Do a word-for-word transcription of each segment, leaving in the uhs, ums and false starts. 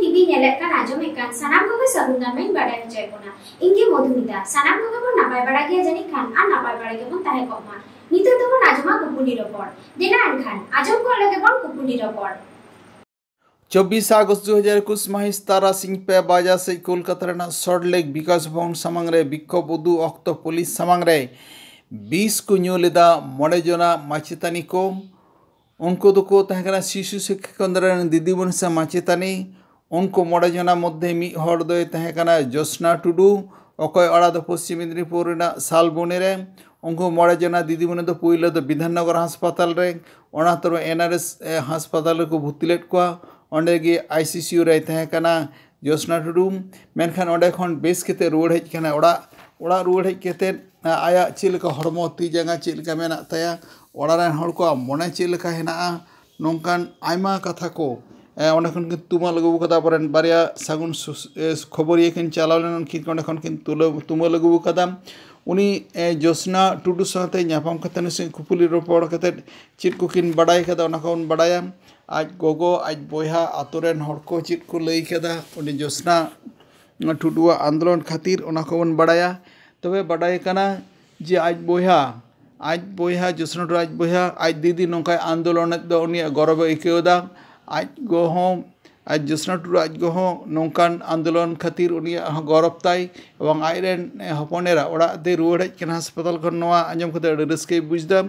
TV ᱧᱮᱞᱮᱫ ᱠᱟᱱ, ᱟᱸᱡᱚᱢᱮᱫ ᱠᱟᱱ ᱥᱟᱱᱟᱢ ᱠᱚᱜᱮ ᱥᱟᱹᱜᱩᱱ ᱫᱟᱨᱟᱢ ᱤᱧ ᱵᱟᱰᱟᱭ ᱦᱚᱪᱚᱭᱮᱫ ᱵᱚᱱᱟ᱾ ᱤᱧ ᱜᱮ ᱢᱚᱫᱷᱩᱢᱤᱛᱟ᱾ ᱥᱟᱱᱟᱢ ᱠᱚᱜᱮ ᱵᱚᱱ ᱱᱟᱯᱟᱭ ᱵᱟᱲᱟ ᱜᱮᱭᱟ ᱡᱟᱹᱱᱤᱡ ᱠᱷᱟᱱ, ᱟᱨ ᱱᱟᱯᱟᱭ ᱵᱟᱲᱟ ᱜᱮᱵᱚᱱ ᱛᱟᱦᱮᱸ ᱠᱚᱜ ᱢᱟ᱾ ᱱᱤᱛᱚᱜ ᱫᱚᱵᱚᱱ ᱟᱸᱡᱚᱢᱟ ᱠᱩᱯᱩᱞᱤ ᱨᱚᱯᱚᱲ᱾ ᱫᱮᱞᱟ ᱮᱱᱠᱷᱟᱱ ᱟᱸᱡᱚᱢ ᱠᱚᱜ ᱞᱮᱜᱮ ᱵᱚᱱ ᱠᱩᱯᱩᱞᱤ ᱨᱚᱯᱚᱲ᱾ ᱪᱚᱵᱵᱤᱥ ᱟᱜᱚᱥᱴ ᱫᱩ ᱦᱟᱡᱟᱨ ᱮᱠᱩᱥ ᱢᱟᱹᱦᱤᱛ ᱛᱟᱨᱟᱥᱤᱧ ᱯᱮ ᱵᱟᱡᱟ ᱥᱮᱫ ᱠᱳᱞᱠᱟᱛᱟ ᱨᱮᱱᱟᱜ ᱥᱚᱞᱴ ᱞᱮᱠ ᱵᱤᱠᱟᱥ ᱵᱷᱚᱵᱚᱱ ᱥᱟᱢᱟᱝ ᱨᱮ ᱵᱤᱠᱠᱷᱳᱵᱷ ᱩᱫᱩᱜ ᱚᱠᱛᱚ ᱯᱩᱞᱤᱥ ᱥᱟᱢᱟᱝ ᱨᱮ ᱵᱤᱥ ᱠᱚ ᱧᱩ ᱞᱮᱫᱟ ᱢᱚᱬᱮ ᱡᱚᱱᱟ ᱢᱟᱪᱮᱛᱟᱹᱱᱤ ᱠᱚ᱾ ᱩᱱᱠᱩ ᱫᱚᱠᱚ ᱛᱟᱦᱮᱸ ᱠᱟᱱᱟ ᱥᱤᱥᱩ ᱥᱤᱠᱠᱷᱟ ᱠᱮᱱᱫᱨᱚ ᱨᱮᱱ ᱫᱤᱫᱤᱢᱩᱱᱤ ᱥᱮ ᱢᱟᱪᱮᱛᱟᱹᱱᱤ᱾ ᱩᱱᱠᱩ ᱢᱚᱬᱮ ᱡᱚᱱᱟ ᱢᱚᱫᱽᱫᱷᱮ ᱢᱤᱫ ᱦᱚᱲ ᱫᱚᱭ ᱛᱟᱦᱮᱸ ᱠᱟᱱᱟ ᱡᱳᱥᱱᱟ ᱴᱩᱰᱩ, ᱚᱠᱚᱭ ᱚᱲᱟᱜ ᱫᱚ ᱯᱚᱥᱪᱤᱢ ᱢᱮᱫᱽᱱᱤᱯᱩᱨ ᱨᱮᱱᱟᱜ ᱥᱟᱞᱵᱚᱱᱤ ᱨᱮ᱾ ᱩᱱᱠᱩ ᱢᱚᱬᱮ ᱡᱚᱱᱟ ᱫᱤᱫᱤᱢᱩᱱᱤ ᱫᱚ ᱯᱩᱭᱞᱟᱹ ᱫᱚ ᱵᱤᱫᱷᱟᱱᱱᱚᱜᱚᱨ ᱦᱟᱥᱯᱟᱛᱟᱞ ᱨᱮ, ᱚᱱᱟ ᱛᱟᱭᱚᱢ ᱮᱱ ᱟᱨ ᱮᱥ ᱦᱟᱥᱯᱟᱛᱟᱞ ᱨᱮᱠᱚ ᱵᱷᱚᱨᱛᱤ ᱞᱮᱫ ᱠᱚᱣᱟ᱾ ᱚᱸᱰᱮ ᱜᱮ ᱟᱭ ᱥᱤ ᱥᱤ ᱭᱩ ᱨᱮᱭ ᱛᱟᱦᱮᱸ ᱠᱟᱱᱟ ᱡᱳᱥᱱᱟ ᱴᱩᱰᱩ᱾ ᱢᱮᱱᱠᱷᱟᱱ ᱚᱸᱰᱮ ᱠᱷᱚᱱ ᱵᱮᱥ ᱠᱟᱛᱮ ᱨᱩᱣᱟᱹᱲ ᱦᱮᱡ ᱠᱟᱱᱟᱭ ᱚᱲᱟᱜ᱾ ᱚᱲᱟᱜ ᱨᱩᱣᱟᱹᱲ ᱦᱮᱡ ᱠᱟᱛᱮ ᱟᱭᱟᱜ ᱪᱮᱫ ᱞᱮᱠᱟ ᱦᱚᱲᱢᱚ, ᱛᱤ ᱡᱟᱸᱜᱟ ᱪᱮᱫ ᱞᱮᱠᱟ ᱢᱮᱱᱟᱜ ᱛᱟᱭᱟ, ᱚᱲᱟᱜ ᱨᱮᱱ ᱦᱚᱲ ᱠᱚᱣᱟᱜ ᱢᱚᱱᱮ ᱪᱮᱫ ᱞᱮᱠᱟ ᱦᱮᱱᱟᱜᱼᱟ, ᱱᱚᱝᱠᱟᱱ ᱟᱭᱢᱟ ᱠᱟᱛᱷᱟ ᱠᱚ, ᱮ, ᱚᱸᱰᱮ ᱠᱷᱚᱱ ᱠᱤᱱ ᱛᱩᱢᱟᱹᱞ ᱟᱹᱜᱩ ᱟᱠᱟᱫᱟ᱾ ᱟᱵᱚᱨᱮᱱ ᱵᱟᱨᱭᱟ ᱥᱟᱹᱜᱩᱱ ᱥᱩᱥ-, ᱮ, ᱠᱷᱚᱵᱚᱨᱤᱭᱟᱹ ᱠᱤᱱ ᱪᱟᱞᱟᱣ ᱞᱮᱱᱟ, ᱩᱱᱠᱤᱱ ᱚᱸᱰᱮ ᱠᱷᱚᱱ ᱠᱤᱱ ᱛᱩᱞᱟᱹ-, ᱛᱩᱢᱟᱹᱞ ᱟᱹᱜᱩ ᱟᱠᱟᱫᱟ᱾ ᱩᱱᱤ, ᱮ, ᱡᱳᱥᱱᱟ ᱴᱩᱰᱩ ᱥᱟᱶᱛᱮ ᱧᱟᱯᱟᱢ ᱠᱟᱛᱮ ᱩᱱᱤ ᱥᱟᱶ ᱠᱩᱯᱩᱞᱤ ᱨᱚᱯᱚᱲ ᱠᱟᱛᱮ ᱪᱮᱫ ᱠᱚᱠᱤᱱ ᱵᱟᱰᱟᱭ ᱠᱟᱫᱟ, ᱚᱱᱟ ᱠᱚᱵᱚᱱ ᱵᱟᱰᱟᱭᱟ᱾ ᱟᱡ ᱜᱚᱜᱚ, ᱟᱡ ᱵᱚᱭᱦᱟ, ᱟᱛᱳ ᱨᱮᱱ ᱦᱚᱲ ᱠᱚ ᱪᱮᱫ ᱠᱚ ᱞᱟᱹᱭ ᱠᱟᱫᱟ ᱩᱱᱤ ᱡᱳᱥᱱᱟ ᱴᱩᱰᱩᱣᱟᱜ ᱟᱱᱫᱳᱞᱚᱱ ᱠᱷᱟᱹᱛᱤᱨ, ᱚᱱᱟ ᱠᱚᱵᱚᱱ ᱵᱟᱰᱟᱭᱟ᱾ ᱛᱚᱵᱮ ᱵᱟᱰᱟᱭ ᱠᱟᱱᱟ ᱡᱮ ᱟᱡ ᱵᱚᱭᱦᱟ, ᱟᱡ ᱵᱚᱭᱦᱟ, ᱡᱳᱥᱱᱟ ᱴᱩᱰᱩ ᱟᱡ ᱵᱚᱭᱦᱟ, ᱟᱡ ᱫᱤᱫᱤ ᱱᱚᱝᱠᱟᱭ ᱟᱱᱫᱳᱞᱚᱱᱮᱫ ᱫᱚ ᱩᱱᱤᱭᱟᱜ ᱜᱚᱨᱚᱵᱮ ᱟᱹᱭᱠᱟᱹᱣ ᱮᱫᱟ᱾ ᱟᱡ ᱜᱚ ᱦᱚᱸ, ᱟᱡ ᱡᱳᱥᱱᱟ ᱴᱩᱰᱩ ᱟᱡ ᱜᱚ ᱦᱚᱸ ᱱᱚᱝᱠᱟᱱ ᱟᱱᱫᱳᱞᱚᱱ ᱠᱷᱟᱹᱛᱤᱨ ᱩᱱᱤᱭᱟᱜ ᱦᱚᱸ ᱜᱚᱨᱚᱵ ᱛᱟᱭ, ᱮᱵᱚᱝ ᱟᱡ ᱨᱮᱱ, ᱮ, ᱦᱚᱯᱚᱱ ᱮᱨᱟ ᱚᱲᱟᱜ ᱛᱮᱭ ᱨᱩᱣᱟᱹᱲ ᱦᱮᱡ ᱠᱟᱱᱟ ᱦᱟᱥᱯᱟᱛᱟᱞ ᱠᱷᱚᱱ, ᱱᱚᱣᱟ ᱟᱸᱡᱚᱢ ᱠᱟᱛᱮ ᱟᱹᱰᱤ ᱨᱟᱹᱥᱠᱟᱹᱭ ᱵᱩᱡᱽ ᱮᱫᱟ᱾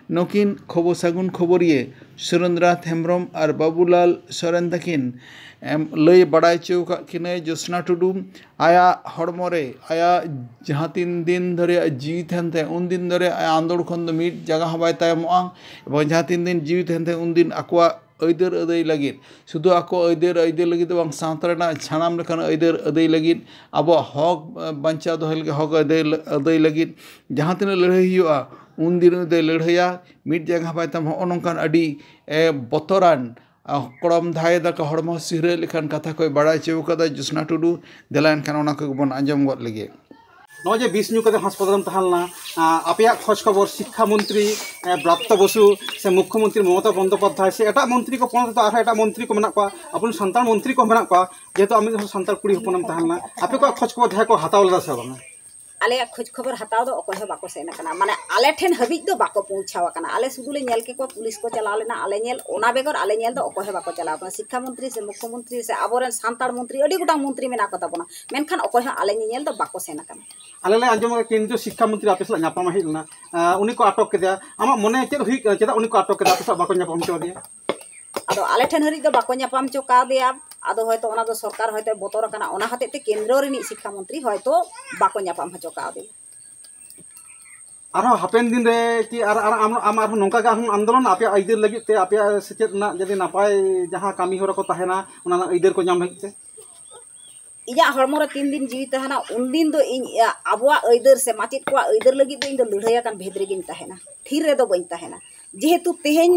ᱱᱩᱠᱤᱱ ᱠᱷᱚᱵᱚᱨ, ᱥᱟᱹᱜᱩᱱ ᱠᱷᱚᱵᱚᱨᱤᱭᱟᱹ ᱥᱩᱨᱮᱱᱫᱨᱚᱱᱟᱛᱷ ᱦᱮᱢᱵᱨᱚᱢ ᱟᱨ ᱵᱟᱹᱵᱩᱞᱟᱞ ᱥᱚᱨᱮᱱ ᱛᱟᱹᱠᱤᱱ, ᱮᱢ, ᱞᱟᱹᱭ ᱵᱟᱲᱟᱭ ᱦᱚᱪᱚ ᱟᱠᱟᱫ ᱠᱤᱱᱟᱹᱭ ᱡᱳᱥᱱᱟ ᱴᱩᱰᱩ ᱟᱭᱟᱜ ᱦᱚᱲᱢᱚ ᱨᱮ, ᱟᱭᱟᱜ ᱡᱟᱦᱟᱸ ᱛᱤᱱ ᱫᱤᱱ ᱫᱷᱚᱨᱮ ᱡᱤᱣᱤ ᱛᱟᱦᱮᱱ ᱛᱟᱭᱟ, ᱩᱱ ᱫᱤᱱ ᱫᱷᱚᱨᱮ ᱟᱭᱟᱜ ᱟᱱᱫᱳᱲ ᱠᱷᱚᱱ ᱫᱚ ᱢᱤᱫ ᱡᱟᱸᱜᱟ ᱦᱚᱸ ᱵᱟᱭ ᱛᱟᱭᱚᱢᱚᱜᱼᱟ᱾ ᱮᱵᱚᱝ ᱡᱟᱦᱟᱸ ᱛᱤᱱ ᱫᱤᱱ ᱡᱤᱣᱤ ᱛᱟᱦᱮᱱ ᱛᱟᱭᱟ, ᱩᱱ ᱫᱤᱱ ᱟᱠᱚᱣᱟᱜ ᱟᱹᱭᱫᱟᱹᱨ ᱟᱹᱫᱟᱹᱭ ᱞᱟᱹᱜᱤᱫ, ᱥᱩᱫᱷᱩ ᱟᱠᱚ ᱟᱹᱭᱫᱟᱹᱨ ᱟᱹᱭᱫᱟᱹᱨ ᱞᱟᱹᱜᱤᱫ ᱫᱚ ᱵᱟᱝ, ᱥᱟᱶᱛᱟ ᱨᱮᱱᱟᱜ ᱥᱟᱱᱟᱢ ᱞᱮᱠᱟᱱ ᱟᱹᱭᱫᱟᱹᱨ ᱟᱹᱫᱟᱹᱭ ᱞᱟᱹᱜᱤᱫ, ᱟᱵᱚᱣᱟᱜ ᱦᱚᱠ, ᱮ, ᱵᱟᱧᱪᱟᱣ ᱫᱚᱦᱚᱭ ᱞᱟᱹᱜᱤᱫ, ᱦᱚᱠ ᱟᱹᱫᱟᱹᱭ, ᱟᱹᱫᱟᱹᱭ ᱞᱟᱹᱜᱤᱫ ᱡᱟᱦᱟᱸ ᱛᱤᱱᱟᱹᱜ ᱞᱟᱹᱲᱦᱟᱹᱭ ᱦᱩᱭᱩᱜᱼᱟ, ᱩᱱ ᱫᱤᱱ ᱫᱚᱭ ᱞᱟᱹᱲᱦᱟᱹᱭᱟ᱾ ᱢᱤᱫ ᱡᱟᱸᱜᱟ ᱦᱚᱸ ᱵᱟᱭ ᱛᱟᱢᱟ᱾ ᱦᱚᱸᱜᱼᱚ ᱱᱚᱝᱠᱟᱱ ᱟᱹᱰᱤ, ᱮ, ᱵᱚᱛᱚᱨᱟᱱ, ᱟ, ᱠᱚᱲᱚᱢ ᱫᱷᱟᱭ ᱫᱟᱠᱟ ᱦᱚᱲᱢᱚ ᱥᱤᱨᱟᱹ ᱞᱮᱠᱟᱱ ᱠᱟᱛᱷᱟ ᱠᱚᱭ ᱵᱟᱲᱟᱭ ᱦᱚᱪᱚ ᱠᱟᱫᱟ ᱡᱳᱥᱱᱟ ᱴᱩᱰᱩ᱾ ᱫᱮᱞᱟ ᱮᱱᱠᱷᱟᱱ ᱚᱱᱟ ᱠᱚᱜᱮ ᱵᱚᱱ ᱟᱸᱡᱚᱢ ᱜᱚᱫ ᱞᱮᱜᱮ᱾ ᱱᱚᱜᱼᱚᱭ ᱡᱮ ᱵᱤᱥ ᱧᱩ ᱠᱟᱛᱮ ᱦᱟᱥᱯᱟᱛᱟᱞ ᱨᱮᱢ ᱛᱟᱦᱮᱸ ᱞᱮᱱᱟ, ᱟᱯᱮᱭᱟᱜ ᱠᱷᱚᱡᱽ ᱠᱷᱚᱵᱚᱨ ᱥᱤᱠᱠᱷᱟ ᱢᱚᱱᱛᱨᱤ ᱵᱨᱟᱛᱛᱚ ᱵᱚᱥᱩ ᱥᱮ ᱢᱩᱠᱠᱷᱚ ᱢᱚᱱᱛᱨᱤ ᱢᱚᱢᱚᱛᱟ ᱵᱚᱱᱫᱳᱯᱟᱫᱽᱫᱷᱟᱭ ᱥᱮ ᱮᱴᱟᱜ ᱢᱚᱱᱛᱨᱤ ᱠᱚ ᱯᱚᱱᱚᱛ ᱨᱮᱫᱚ ᱟᱨᱦᱚᱸ ᱮᱴᱟᱜ ᱢᱚᱱᱛᱨᱤ ᱠᱚ ᱢᱮᱱᱟᱜ ᱠᱚᱣᱟ, ᱟᱵᱚᱨᱮᱱ ᱥᱟᱱᱛᱟᱲ ᱢᱚᱱᱛᱨᱤ ᱠᱚ ᱢᱮᱱᱟᱜ ᱠᱚᱣᱟ, ᱡᱮᱦᱮᱛᱩ ᱟᱢ ᱢᱤᱫ ᱦᱚᱲ ᱥᱟᱱᱛᱟᱲ ᱠᱩᱲᱤ ᱦᱚᱯᱚᱱᱮᱢ ᱛᱟᱦᱮᱸ ᱞᱮᱱᱟ, ᱟᱯᱮ ᱠᱚᱣᱟᱜ ᱠᱷᱚᱡᱽ ᱠᱷᱚᱵᱚᱨ ᱡᱟᱦᱟᱸᱭ ᱠᱚ ᱦᱟᱛᱟᱣ ᱞᱮᱫᱟ ᱥᱮ ᱵᱟᱝᱟ? ᱟᱞᱮᱭᱟᱜ ᱠᱷᱚᱡᱽ ᱠᱷᱚᱵᱚᱨ ᱦᱟᱛᱟᱣ ᱫᱚ ᱚᱠᱚᱭ ᱦᱚᱸ ᱵᱟᱠᱚ ᱥᱮᱱ ᱟᱠᱟᱱᱟ, ᱢᱟᱱᱮ ᱟᱞᱮ ᱴᱷᱮᱱ ᱦᱟᱹᱵᱤᱡ ᱫᱚ ᱵᱟᱠᱚ ᱯᱳᱣᱪᱷᱟᱣ ᱟᱠᱟᱱᱟ᱾ ᱟᱞᱮ ᱥᱩᱫᱷᱩ ᱞᱮ ᱧᱮᱞ ᱠᱮᱫ ᱠᱚᱣᱟ, ᱯᱩᱞᱤᱥ ᱠᱚ ᱪᱟᱞᱟᱣ ᱞᱮᱱᱟ ᱟᱞᱮ ᱧᱮᱞ, ᱚᱱᱟ ᱵᱮᱜᱚᱨ ᱟᱞᱮ ᱧᱮᱞ ᱫᱚ ᱚᱠᱚᱭ ᱦᱚᱸ ᱵᱟᱠᱚ ᱪᱟᱞᱟᱣ ᱟᱠᱟᱱᱟ᱾ ᱥᱤᱠᱠᱷᱟ ᱢᱚᱱᱛᱨᱤ ᱥᱮ ᱢᱩᱠᱠᱷᱚ ᱢᱚᱱᱛᱨᱤ ᱥᱮ ᱟᱵᱚᱨᱮᱱ ᱥᱟᱱᱛᱟᱲ ᱢᱚᱱᱛᱨᱤ ᱟᱹᱰᱤ ᱜᱚᱴᱟᱝ ᱢᱚᱱᱛᱨᱤ ᱢᱮᱱᱟᱜ ᱠᱚ ᱛᱟᱵᱚᱱᱟ, ᱢᱮᱱᱠᱷᱟᱱ ᱚᱠᱚᱭ ᱦᱚᱸ ᱟᱞᱮ ᱧᱮᱧᱮᱞ ᱫᱚ ᱵᱟᱠᱚ ᱥᱮᱱ ᱟᱠᱟᱱᱟ᱾ ᱟᱞᱮ ᱞᱮ ᱟᱸᱡᱚᱢ ᱟᱠᱟᱫᱟ ᱠᱮᱱᱫᱨᱤᱭᱚ ᱥᱤᱠᱠᱷᱟ ᱢᱚᱱᱛᱨᱤ ᱟᱯᱮ ᱥᱟᱞᱟᱜ ᱧᱟᱯᱟᱢ ᱦᱮᱡ ᱞᱮᱱᱟ, ᱟᱸ, ᱩᱱᱤ ᱠᱚ ᱟᱴᱚᱠ ᱠᱮᱫᱮᱭᱟ᱾ ᱟᱢᱟᱜ ᱢᱚᱱᱮ ᱪᱮᱫ ᱦᱩᱭᱩᱜ ᱠᱟᱱᱟ, ᱪᱮᱫᱟᱜ ᱩᱱᱤ ᱠᱚ ᱟᱴᱚᱠ ᱠᱮᱫᱟ, ᱟᱯᱮ ᱥᱟᱞᱟᱜ ᱵᱟᱠᱚ ᱧᱟᱯᱟᱢ ᱦᱚᱪᱚ ᱟᱫᱮᱭᱟ? ᱟᱫᱚ ᱟᱞᱮ ᱴᱷᱮᱱ ᱦᱟᱹᱨᱤᱡ ᱫᱚ ᱵᱟᱠᱚ ᱧᱟᱯᱟᱢ ᱦᱚᱪᱚ ᱠᱟᱣᱫᱮᱭᱟ᱾ ᱟᱫᱚ ᱦᱚᱭᱛᱳ ᱚᱱᱟ ᱫᱚ ᱥᱚᱨᱠᱟᱨ ᱦᱚᱭᱛᱳ ᱵᱚᱛᱚᱨ ᱟᱠᱟᱱᱟ, ᱚᱱᱟ ᱦᱚᱛᱮᱡ ᱛᱮ ᱠᱮᱱᱫᱨᱚ ᱨᱤᱱᱤᱡ ᱥᱤᱠᱠᱷᱟ ᱢᱚᱱᱛᱨᱤ ᱦᱚᱭᱛᱳ ᱵᱟᱠᱚ ᱧᱟᱯᱟᱢ ᱦᱚᱪᱚ ᱠᱟᱣᱫᱮᱭᱟ᱾ ᱟᱨᱦᱚᱸ ᱦᱟᱯᱮᱱ ᱫᱤᱱ ᱨᱮ ᱠᱤ ᱟᱨ, ᱟᱨ ᱟᱢ, ᱟᱢ ᱟᱨᱦᱚᱸ ᱱᱚᱝᱠᱟ ᱜᱮ ᱟᱨᱦᱚᱸ ᱟᱱᱫᱳᱞᱚᱱ ᱟᱯᱮᱭᱟᱜ ᱟᱹᱭᱫᱟᱹᱨ ᱞᱟᱹᱜᱤᱫ ᱛᱮ, ᱟᱯᱮᱭᱟᱜ ᱥᱮᱪᱮᱫ ᱨᱮᱱᱟᱜ ᱡᱩᱫᱤ ᱱᱟᱯᱟᱭ ᱡᱟᱦᱟᱸ ᱠᱟᱹᱢᱤ ᱦᱚᱨᱟ ᱠᱚ ᱛᱟᱦᱮᱱᱟ, ᱚᱱᱟ ᱨᱮᱱᱟᱜ ᱟᱹᱭᱫᱟᱹᱨ ᱠᱚ ᱧᱟᱢ ᱞᱟᱹᱜᱤᱫ ᱛᱮ? ᱤᱧᱟᱹᱜ ᱦᱚᱲᱢᱚ ᱨᱮ ᱛᱤᱱ ᱫᱤᱱ ᱡᱤᱣᱤ ᱛᱟᱦᱮᱱᱟ, ᱩᱱᱫᱤᱱ ᱫᱚ ᱤᱧ, ᱟ, ᱟᱵᱚᱣᱟᱜ ᱟᱹᱭᱫᱟᱹᱨ ᱥᱮ ᱢᱟᱪᱮᱫ ᱠᱚᱣᱟᱜ ᱟᱹᱭᱫᱟᱹᱨ ᱞᱟᱹᱜᱤᱫ ᱫᱚ ᱤᱧ ᱫᱚ ᱞᱟᱹᱲᱦᱟᱹᱭ ᱟᱠᱟᱱ ᱵᱷᱮᱫ ᱨᱮᱜᱮᱧ ᱛᱟᱦᱮᱱᱟ, ᱛᱷᱤᱨ ᱨᱮᱫᱚ ᱵᱟᱹᱧ ᱛᱟᱦᱮᱱᱟ᱾ ᱡᱮᱦᱮᱛᱩ ᱛᱮᱦᱮᱧ,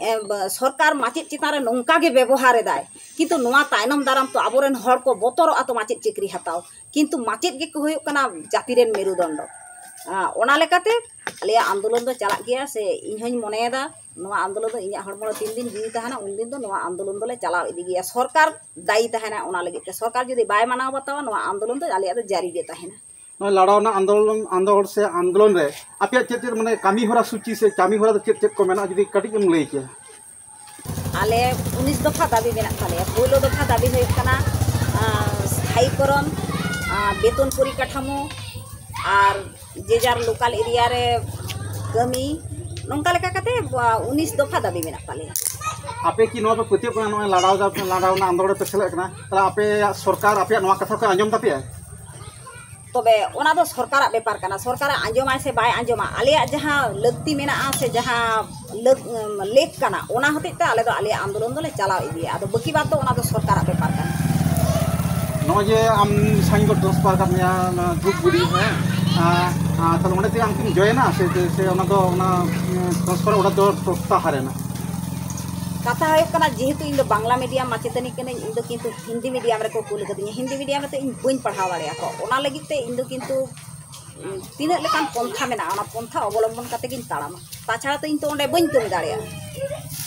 ᱮ, ᱵ-, ᱥᱚᱨᱠᱟᱨ ᱢᱟᱪᱮᱫ ᱪᱮᱛᱟᱱ ᱨᱮ ᱱᱚᱝᱠᱟ ᱜᱮ ᱵᱮᱵᱚᱦᱟᱨ ᱮᱫᱟᱭ, ᱠᱤᱱᱛᱩ ᱱᱚᱣᱟ ᱛᱟᱭᱱᱚᱢ ᱫᱟᱨᱟᱢ ᱛᱚ ᱟᱵᱚᱨᱮᱱ ᱦᱚᱲ ᱠᱚ ᱵᱚᱛᱚᱨᱚᱜᱼᱟ ᱛᱚ ᱢᱟᱪᱮᱫ ᱪᱟᱹᱠᱨᱤ ᱦᱟᱛᱟᱣ, ᱠᱤᱱᱛᱩ ᱢᱟᱪᱮᱫ ᱜᱮᱠᱚ ᱦᱩᱭᱩᱜ ᱠᱟᱱᱟ ᱡᱟᱹᱛᱤ ᱨᱮᱱ ᱢᱮᱨᱩᱫᱚᱱᱰᱚ᱾ ᱟ, ᱚᱱᱟ ᱞᱮᱠᱟᱛᱮ ᱟᱞᱮᱭᱟᱜ ᱟᱱᱫᱳᱞᱚᱱ ᱫᱚ ᱪᱟᱞᱟᱜ ᱜᱮᱭᱟ, ᱥᱮ ᱤᱧ ᱦᱚᱧ ᱢᱚᱱᱮᱭᱮᱫᱟ ᱱᱚᱣᱟ ᱟᱱᱫᱳᱞᱚᱱ ᱫᱚ ᱤᱧᱟᱹᱜ ᱦᱚᱲᱢᱚ ᱨᱮ ᱛᱤᱱ ᱫᱤᱱ ᱡᱤᱣᱤ ᱛᱟᱦᱮᱱᱟ, ᱩᱱ ᱫᱤᱱ ᱫᱚ ᱱᱚᱣᱟ ᱟᱱᱫᱳᱞᱚᱱ ᱫᱚᱞᱮ ᱪᱟᱞᱟᱣ ᱤᱫᱤ ᱜᱮᱭᱟ᱾ ᱥᱚᱨᱠᱟᱨ ᱫᱟᱭᱤ ᱛᱟᱦᱮᱱᱟ ᱚᱱᱟ ᱞᱟᱹᱜᱤᱫ ᱛᱮ᱾ ᱥᱚᱨᱠᱟᱨ ᱡᱩᱫᱤ ᱵᱟᱭ ᱢᱟᱱᱟᱣ ᱵᱟᱛᱟᱣᱟ, ᱱᱚᱣᱟ ᱟᱱᱫᱳᱞᱚᱱ ᱫᱚ ᱟᱞᱮᱭᱟᱜ ᱫᱚ ᱡᱟᱹᱨᱤ ᱜᱮ ᱛᱟᱦᱮᱱᱟ᱾ ᱱᱚᱜᱼᱚᱭ ᱞᱟᱲᱟᱣᱱᱟ ᱟᱱᱫᱳᱞᱚᱱ, ᱟᱱᱫᱳᱞᱚᱱ ᱥᱮ ᱟᱱᱫᱳᱞᱚᱱ ᱨᱮ ᱟᱯᱮᱭᱟᱜ ᱪᱮᱫ ᱪᱮᱫ ᱢᱟᱱᱮ ᱠᱟᱹᱢᱤ ᱦᱚᱨᱟ ᱥᱩᱪᱤ ᱥᱮ ᱠᱟᱹᱢᱤ ᱦᱚᱨᱟ ᱫᱚ ᱪᱮᱫ ᱪᱮᱫ ᱠᱚ ᱢᱮᱱᱟᱜᱼᱟ, ᱡᱩᱫᱤ ᱠᱟᱹᱴᱤᱡ ᱮᱢ ᱞᱟᱹᱭ ᱠᱮᱭᱟ? ᱟᱞᱮ ᱩᱱᱤᱥ ᱫᱚᱯᱷᱟ ᱫᱟᱹᱵᱤ ᱢᱮᱱᱟᱜ ᱛᱟᱞᱮᱭᱟ᱾ ᱯᱳᱭᱞᱳ ᱫᱚᱯᱷᱟ ᱫᱟᱹᱵᱤ ᱦᱩᱭᱩᱜ ᱠᱟᱱᱟ, ᱟᱸ, ᱥᱛᱷᱟᱭᱤᱠᱚᱨᱚᱱ, ᱟᱸ, ᱵᱮᱛᱚᱱ ᱯᱚᱨᱤᱠᱟᱴᱷᱟᱢᱳ ᱟᱨ ᱡᱮ ᱡᱟᱨ ᱞᱳᱠᱟᱞ ᱮᱨᱤᱭᱟ ᱨᱮ ᱠᱟᱹᱢᱤ, ᱱᱚᱝᱠᱟ ᱞᱮᱠᱟ ᱠᱟᱛᱮ, ᱟᱸ, ᱩᱱᱤᱥ ᱫᱚᱯᱷᱟ ᱫᱟᱹᱵᱤ ᱢᱮᱱᱟᱜ ᱛᱟᱞᱮᱭᱟ᱾ ᱟᱯᱮ ᱠᱤ ᱱᱚᱣᱟ ᱯᱮ ᱯᱟᱹᱛᱭᱟᱹᱜ ᱠᱟᱱᱟ, ᱱᱚᱜᱼᱚᱭ ᱞᱟᱲᱟᱣ ᱫᱟ-, ᱞᱟᱲᱟᱣᱱᱟ ᱟᱱᱫᱳᱞᱚᱱ ᱨᱮ ᱯᱮ ᱥᱮᱞᱮᱫ ᱠᱟᱱᱟ, ᱛᱟᱦᱚᱞᱮ ᱟᱯᱮᱭᱟᱜ ᱥᱚᱨᱠᱟᱨ ᱟᱯᱮᱭᱟᱜ ᱱᱚᱣᱟ ᱠᱟᱛᱷᱟ ᱠᱚ ᱟᱸᱡᱚᱢ ᱛᱟᱯᱮᱭᱟ? ᱛᱚᱵᱮ ᱚᱱᱟ ᱫᱚ ᱥᱚᱨᱠᱟᱨᱟᱜ ᱵᱮᱯᱟᱨ ᱠᱟᱱᱟ, ᱥᱚᱨᱠᱟᱨᱟᱜ ᱟᱸᱡᱚᱢᱟᱭ ᱥᱮ ᱵᱟᱭ ᱟᱸᱡᱚᱢᱟ, ᱟᱞᱮᱭᱟᱜ ᱡᱟᱦᱟᱸ ᱞᱟᱹᱠᱛᱤ ᱢᱮᱱᱟᱜᱼᱟ ᱥᱮ ᱡᱟᱦᱟᱸ ᱞᱟᱹᱠ-, ᱞᱮᱠ ᱠᱟᱱᱟ, ᱚᱱᱟ ᱦᱚᱛᱮᱡ ᱛᱮ ᱟᱞᱮ ᱫᱚ ᱟᱞᱮᱭᱟᱜ ᱟᱱᱫᱳᱞᱚᱱ ᱫᱚᱞᱮ ᱪᱟᱞᱟᱣ ᱤᱫᱤᱭᱟ᱾ ᱟᱫᱚ ᱵᱟᱹᱠᱤ ᱵᱟᱫᱽ ᱫᱚ ᱚᱱᱟ ᱫᱚ ᱥᱚᱨᱠᱟᱨᱟᱜ ᱵᱮᱯᱟᱨ ᱠᱟᱱᱟ᱾ ᱱᱚᱜᱼᱚᱭ ᱡᱮ ᱟᱢ ᱥᱟᱺᱜᱤᱧ ᱠᱚ ᱴᱨᱟᱱᱥᱯᱷᱟᱨ ᱟᱠᱟᱫ ᱢᱮᱭᱟ, ᱚᱱᱟ ᱫᱷᱩᱯᱜᱩᱲᱤ, ᱦᱮᱸ, ᱟᱨ, ᱟᱨ ᱛᱟᱦᱞᱮ ᱚᱸᱰᱮ ᱛᱮ ᱟᱢ ᱠᱤᱢ ᱡᱚᱭᱮᱱᱟ ᱥᱮ, ᱥᱮ ᱚᱱᱟ ᱫᱚ ᱚᱱᱟ, ᱮᱸ, ᱴᱨᱟᱱᱥᱯᱷᱟᱨ ᱚᱰᱟᱨ ᱫᱚ ᱯᱨᱚᱛᱛᱟᱦᱟᱨ ᱮᱱᱟ? ᱠᱟᱛᱷᱟ ᱦᱩᱭᱩᱜ ᱠᱟᱱᱟ, ᱡᱮᱦᱮᱛᱩ ᱤᱧ ᱫᱚ ᱵᱟᱝᱞᱟ ᱢᱤᱰᱤᱭᱟᱢ ᱢᱟᱪᱮᱛᱟᱹᱱᱤ ᱠᱟᱹᱱᱟᱹᱧ, ᱤᱧ ᱫᱚ ᱠᱤᱱᱛᱩ ᱦᱤᱱᱫᱤ ᱢᱤᱰᱤᱭᱟᱢ ᱨᱮᱠᱚ ᱠᱩᱞ ᱠᱟᱹᱫᱤᱧᱟ᱾ ᱦᱤᱱᱫᱤ ᱢᱤᱰᱤᱭᱟᱢ ᱨᱮᱫᱚ ᱤᱧ ᱵᱟᱹᱧ ᱯᱟᱲᱦᱟᱣ ᱫᱟᱲᱮᱭᱟᱠᱚᱣᱟ᱾ ᱚᱱᱟ ᱞᱟᱹᱜᱤᱫ ᱛᱮ ᱤᱧ ᱫᱚ ᱠᱤᱱᱛᱩ, ᱩᱸ, ᱛᱤᱱᱟᱹᱜ ᱞᱮᱠᱟᱱ ᱯᱚᱱᱛᱷᱟ ᱢᱮᱱᱟᱜᱼᱟ, ᱚᱱᱟ ᱯᱚᱱᱛᱷᱟ ᱚᱵᱚᱞᱚᱢᱵᱚᱱ ᱠᱟᱛᱮ ᱜᱤᱧ ᱛᱟᱲᱟᱢᱟ᱾ ᱛᱟᱪᱷᱟᱲᱟ ᱛᱚ ᱤᱧ ᱛᱚ ᱚᱸᱰᱮ ᱵᱟᱹᱧ ᱠᱟᱹᱢᱤ ᱫᱟᱲᱮᱭᱟᱜᱼᱟ᱾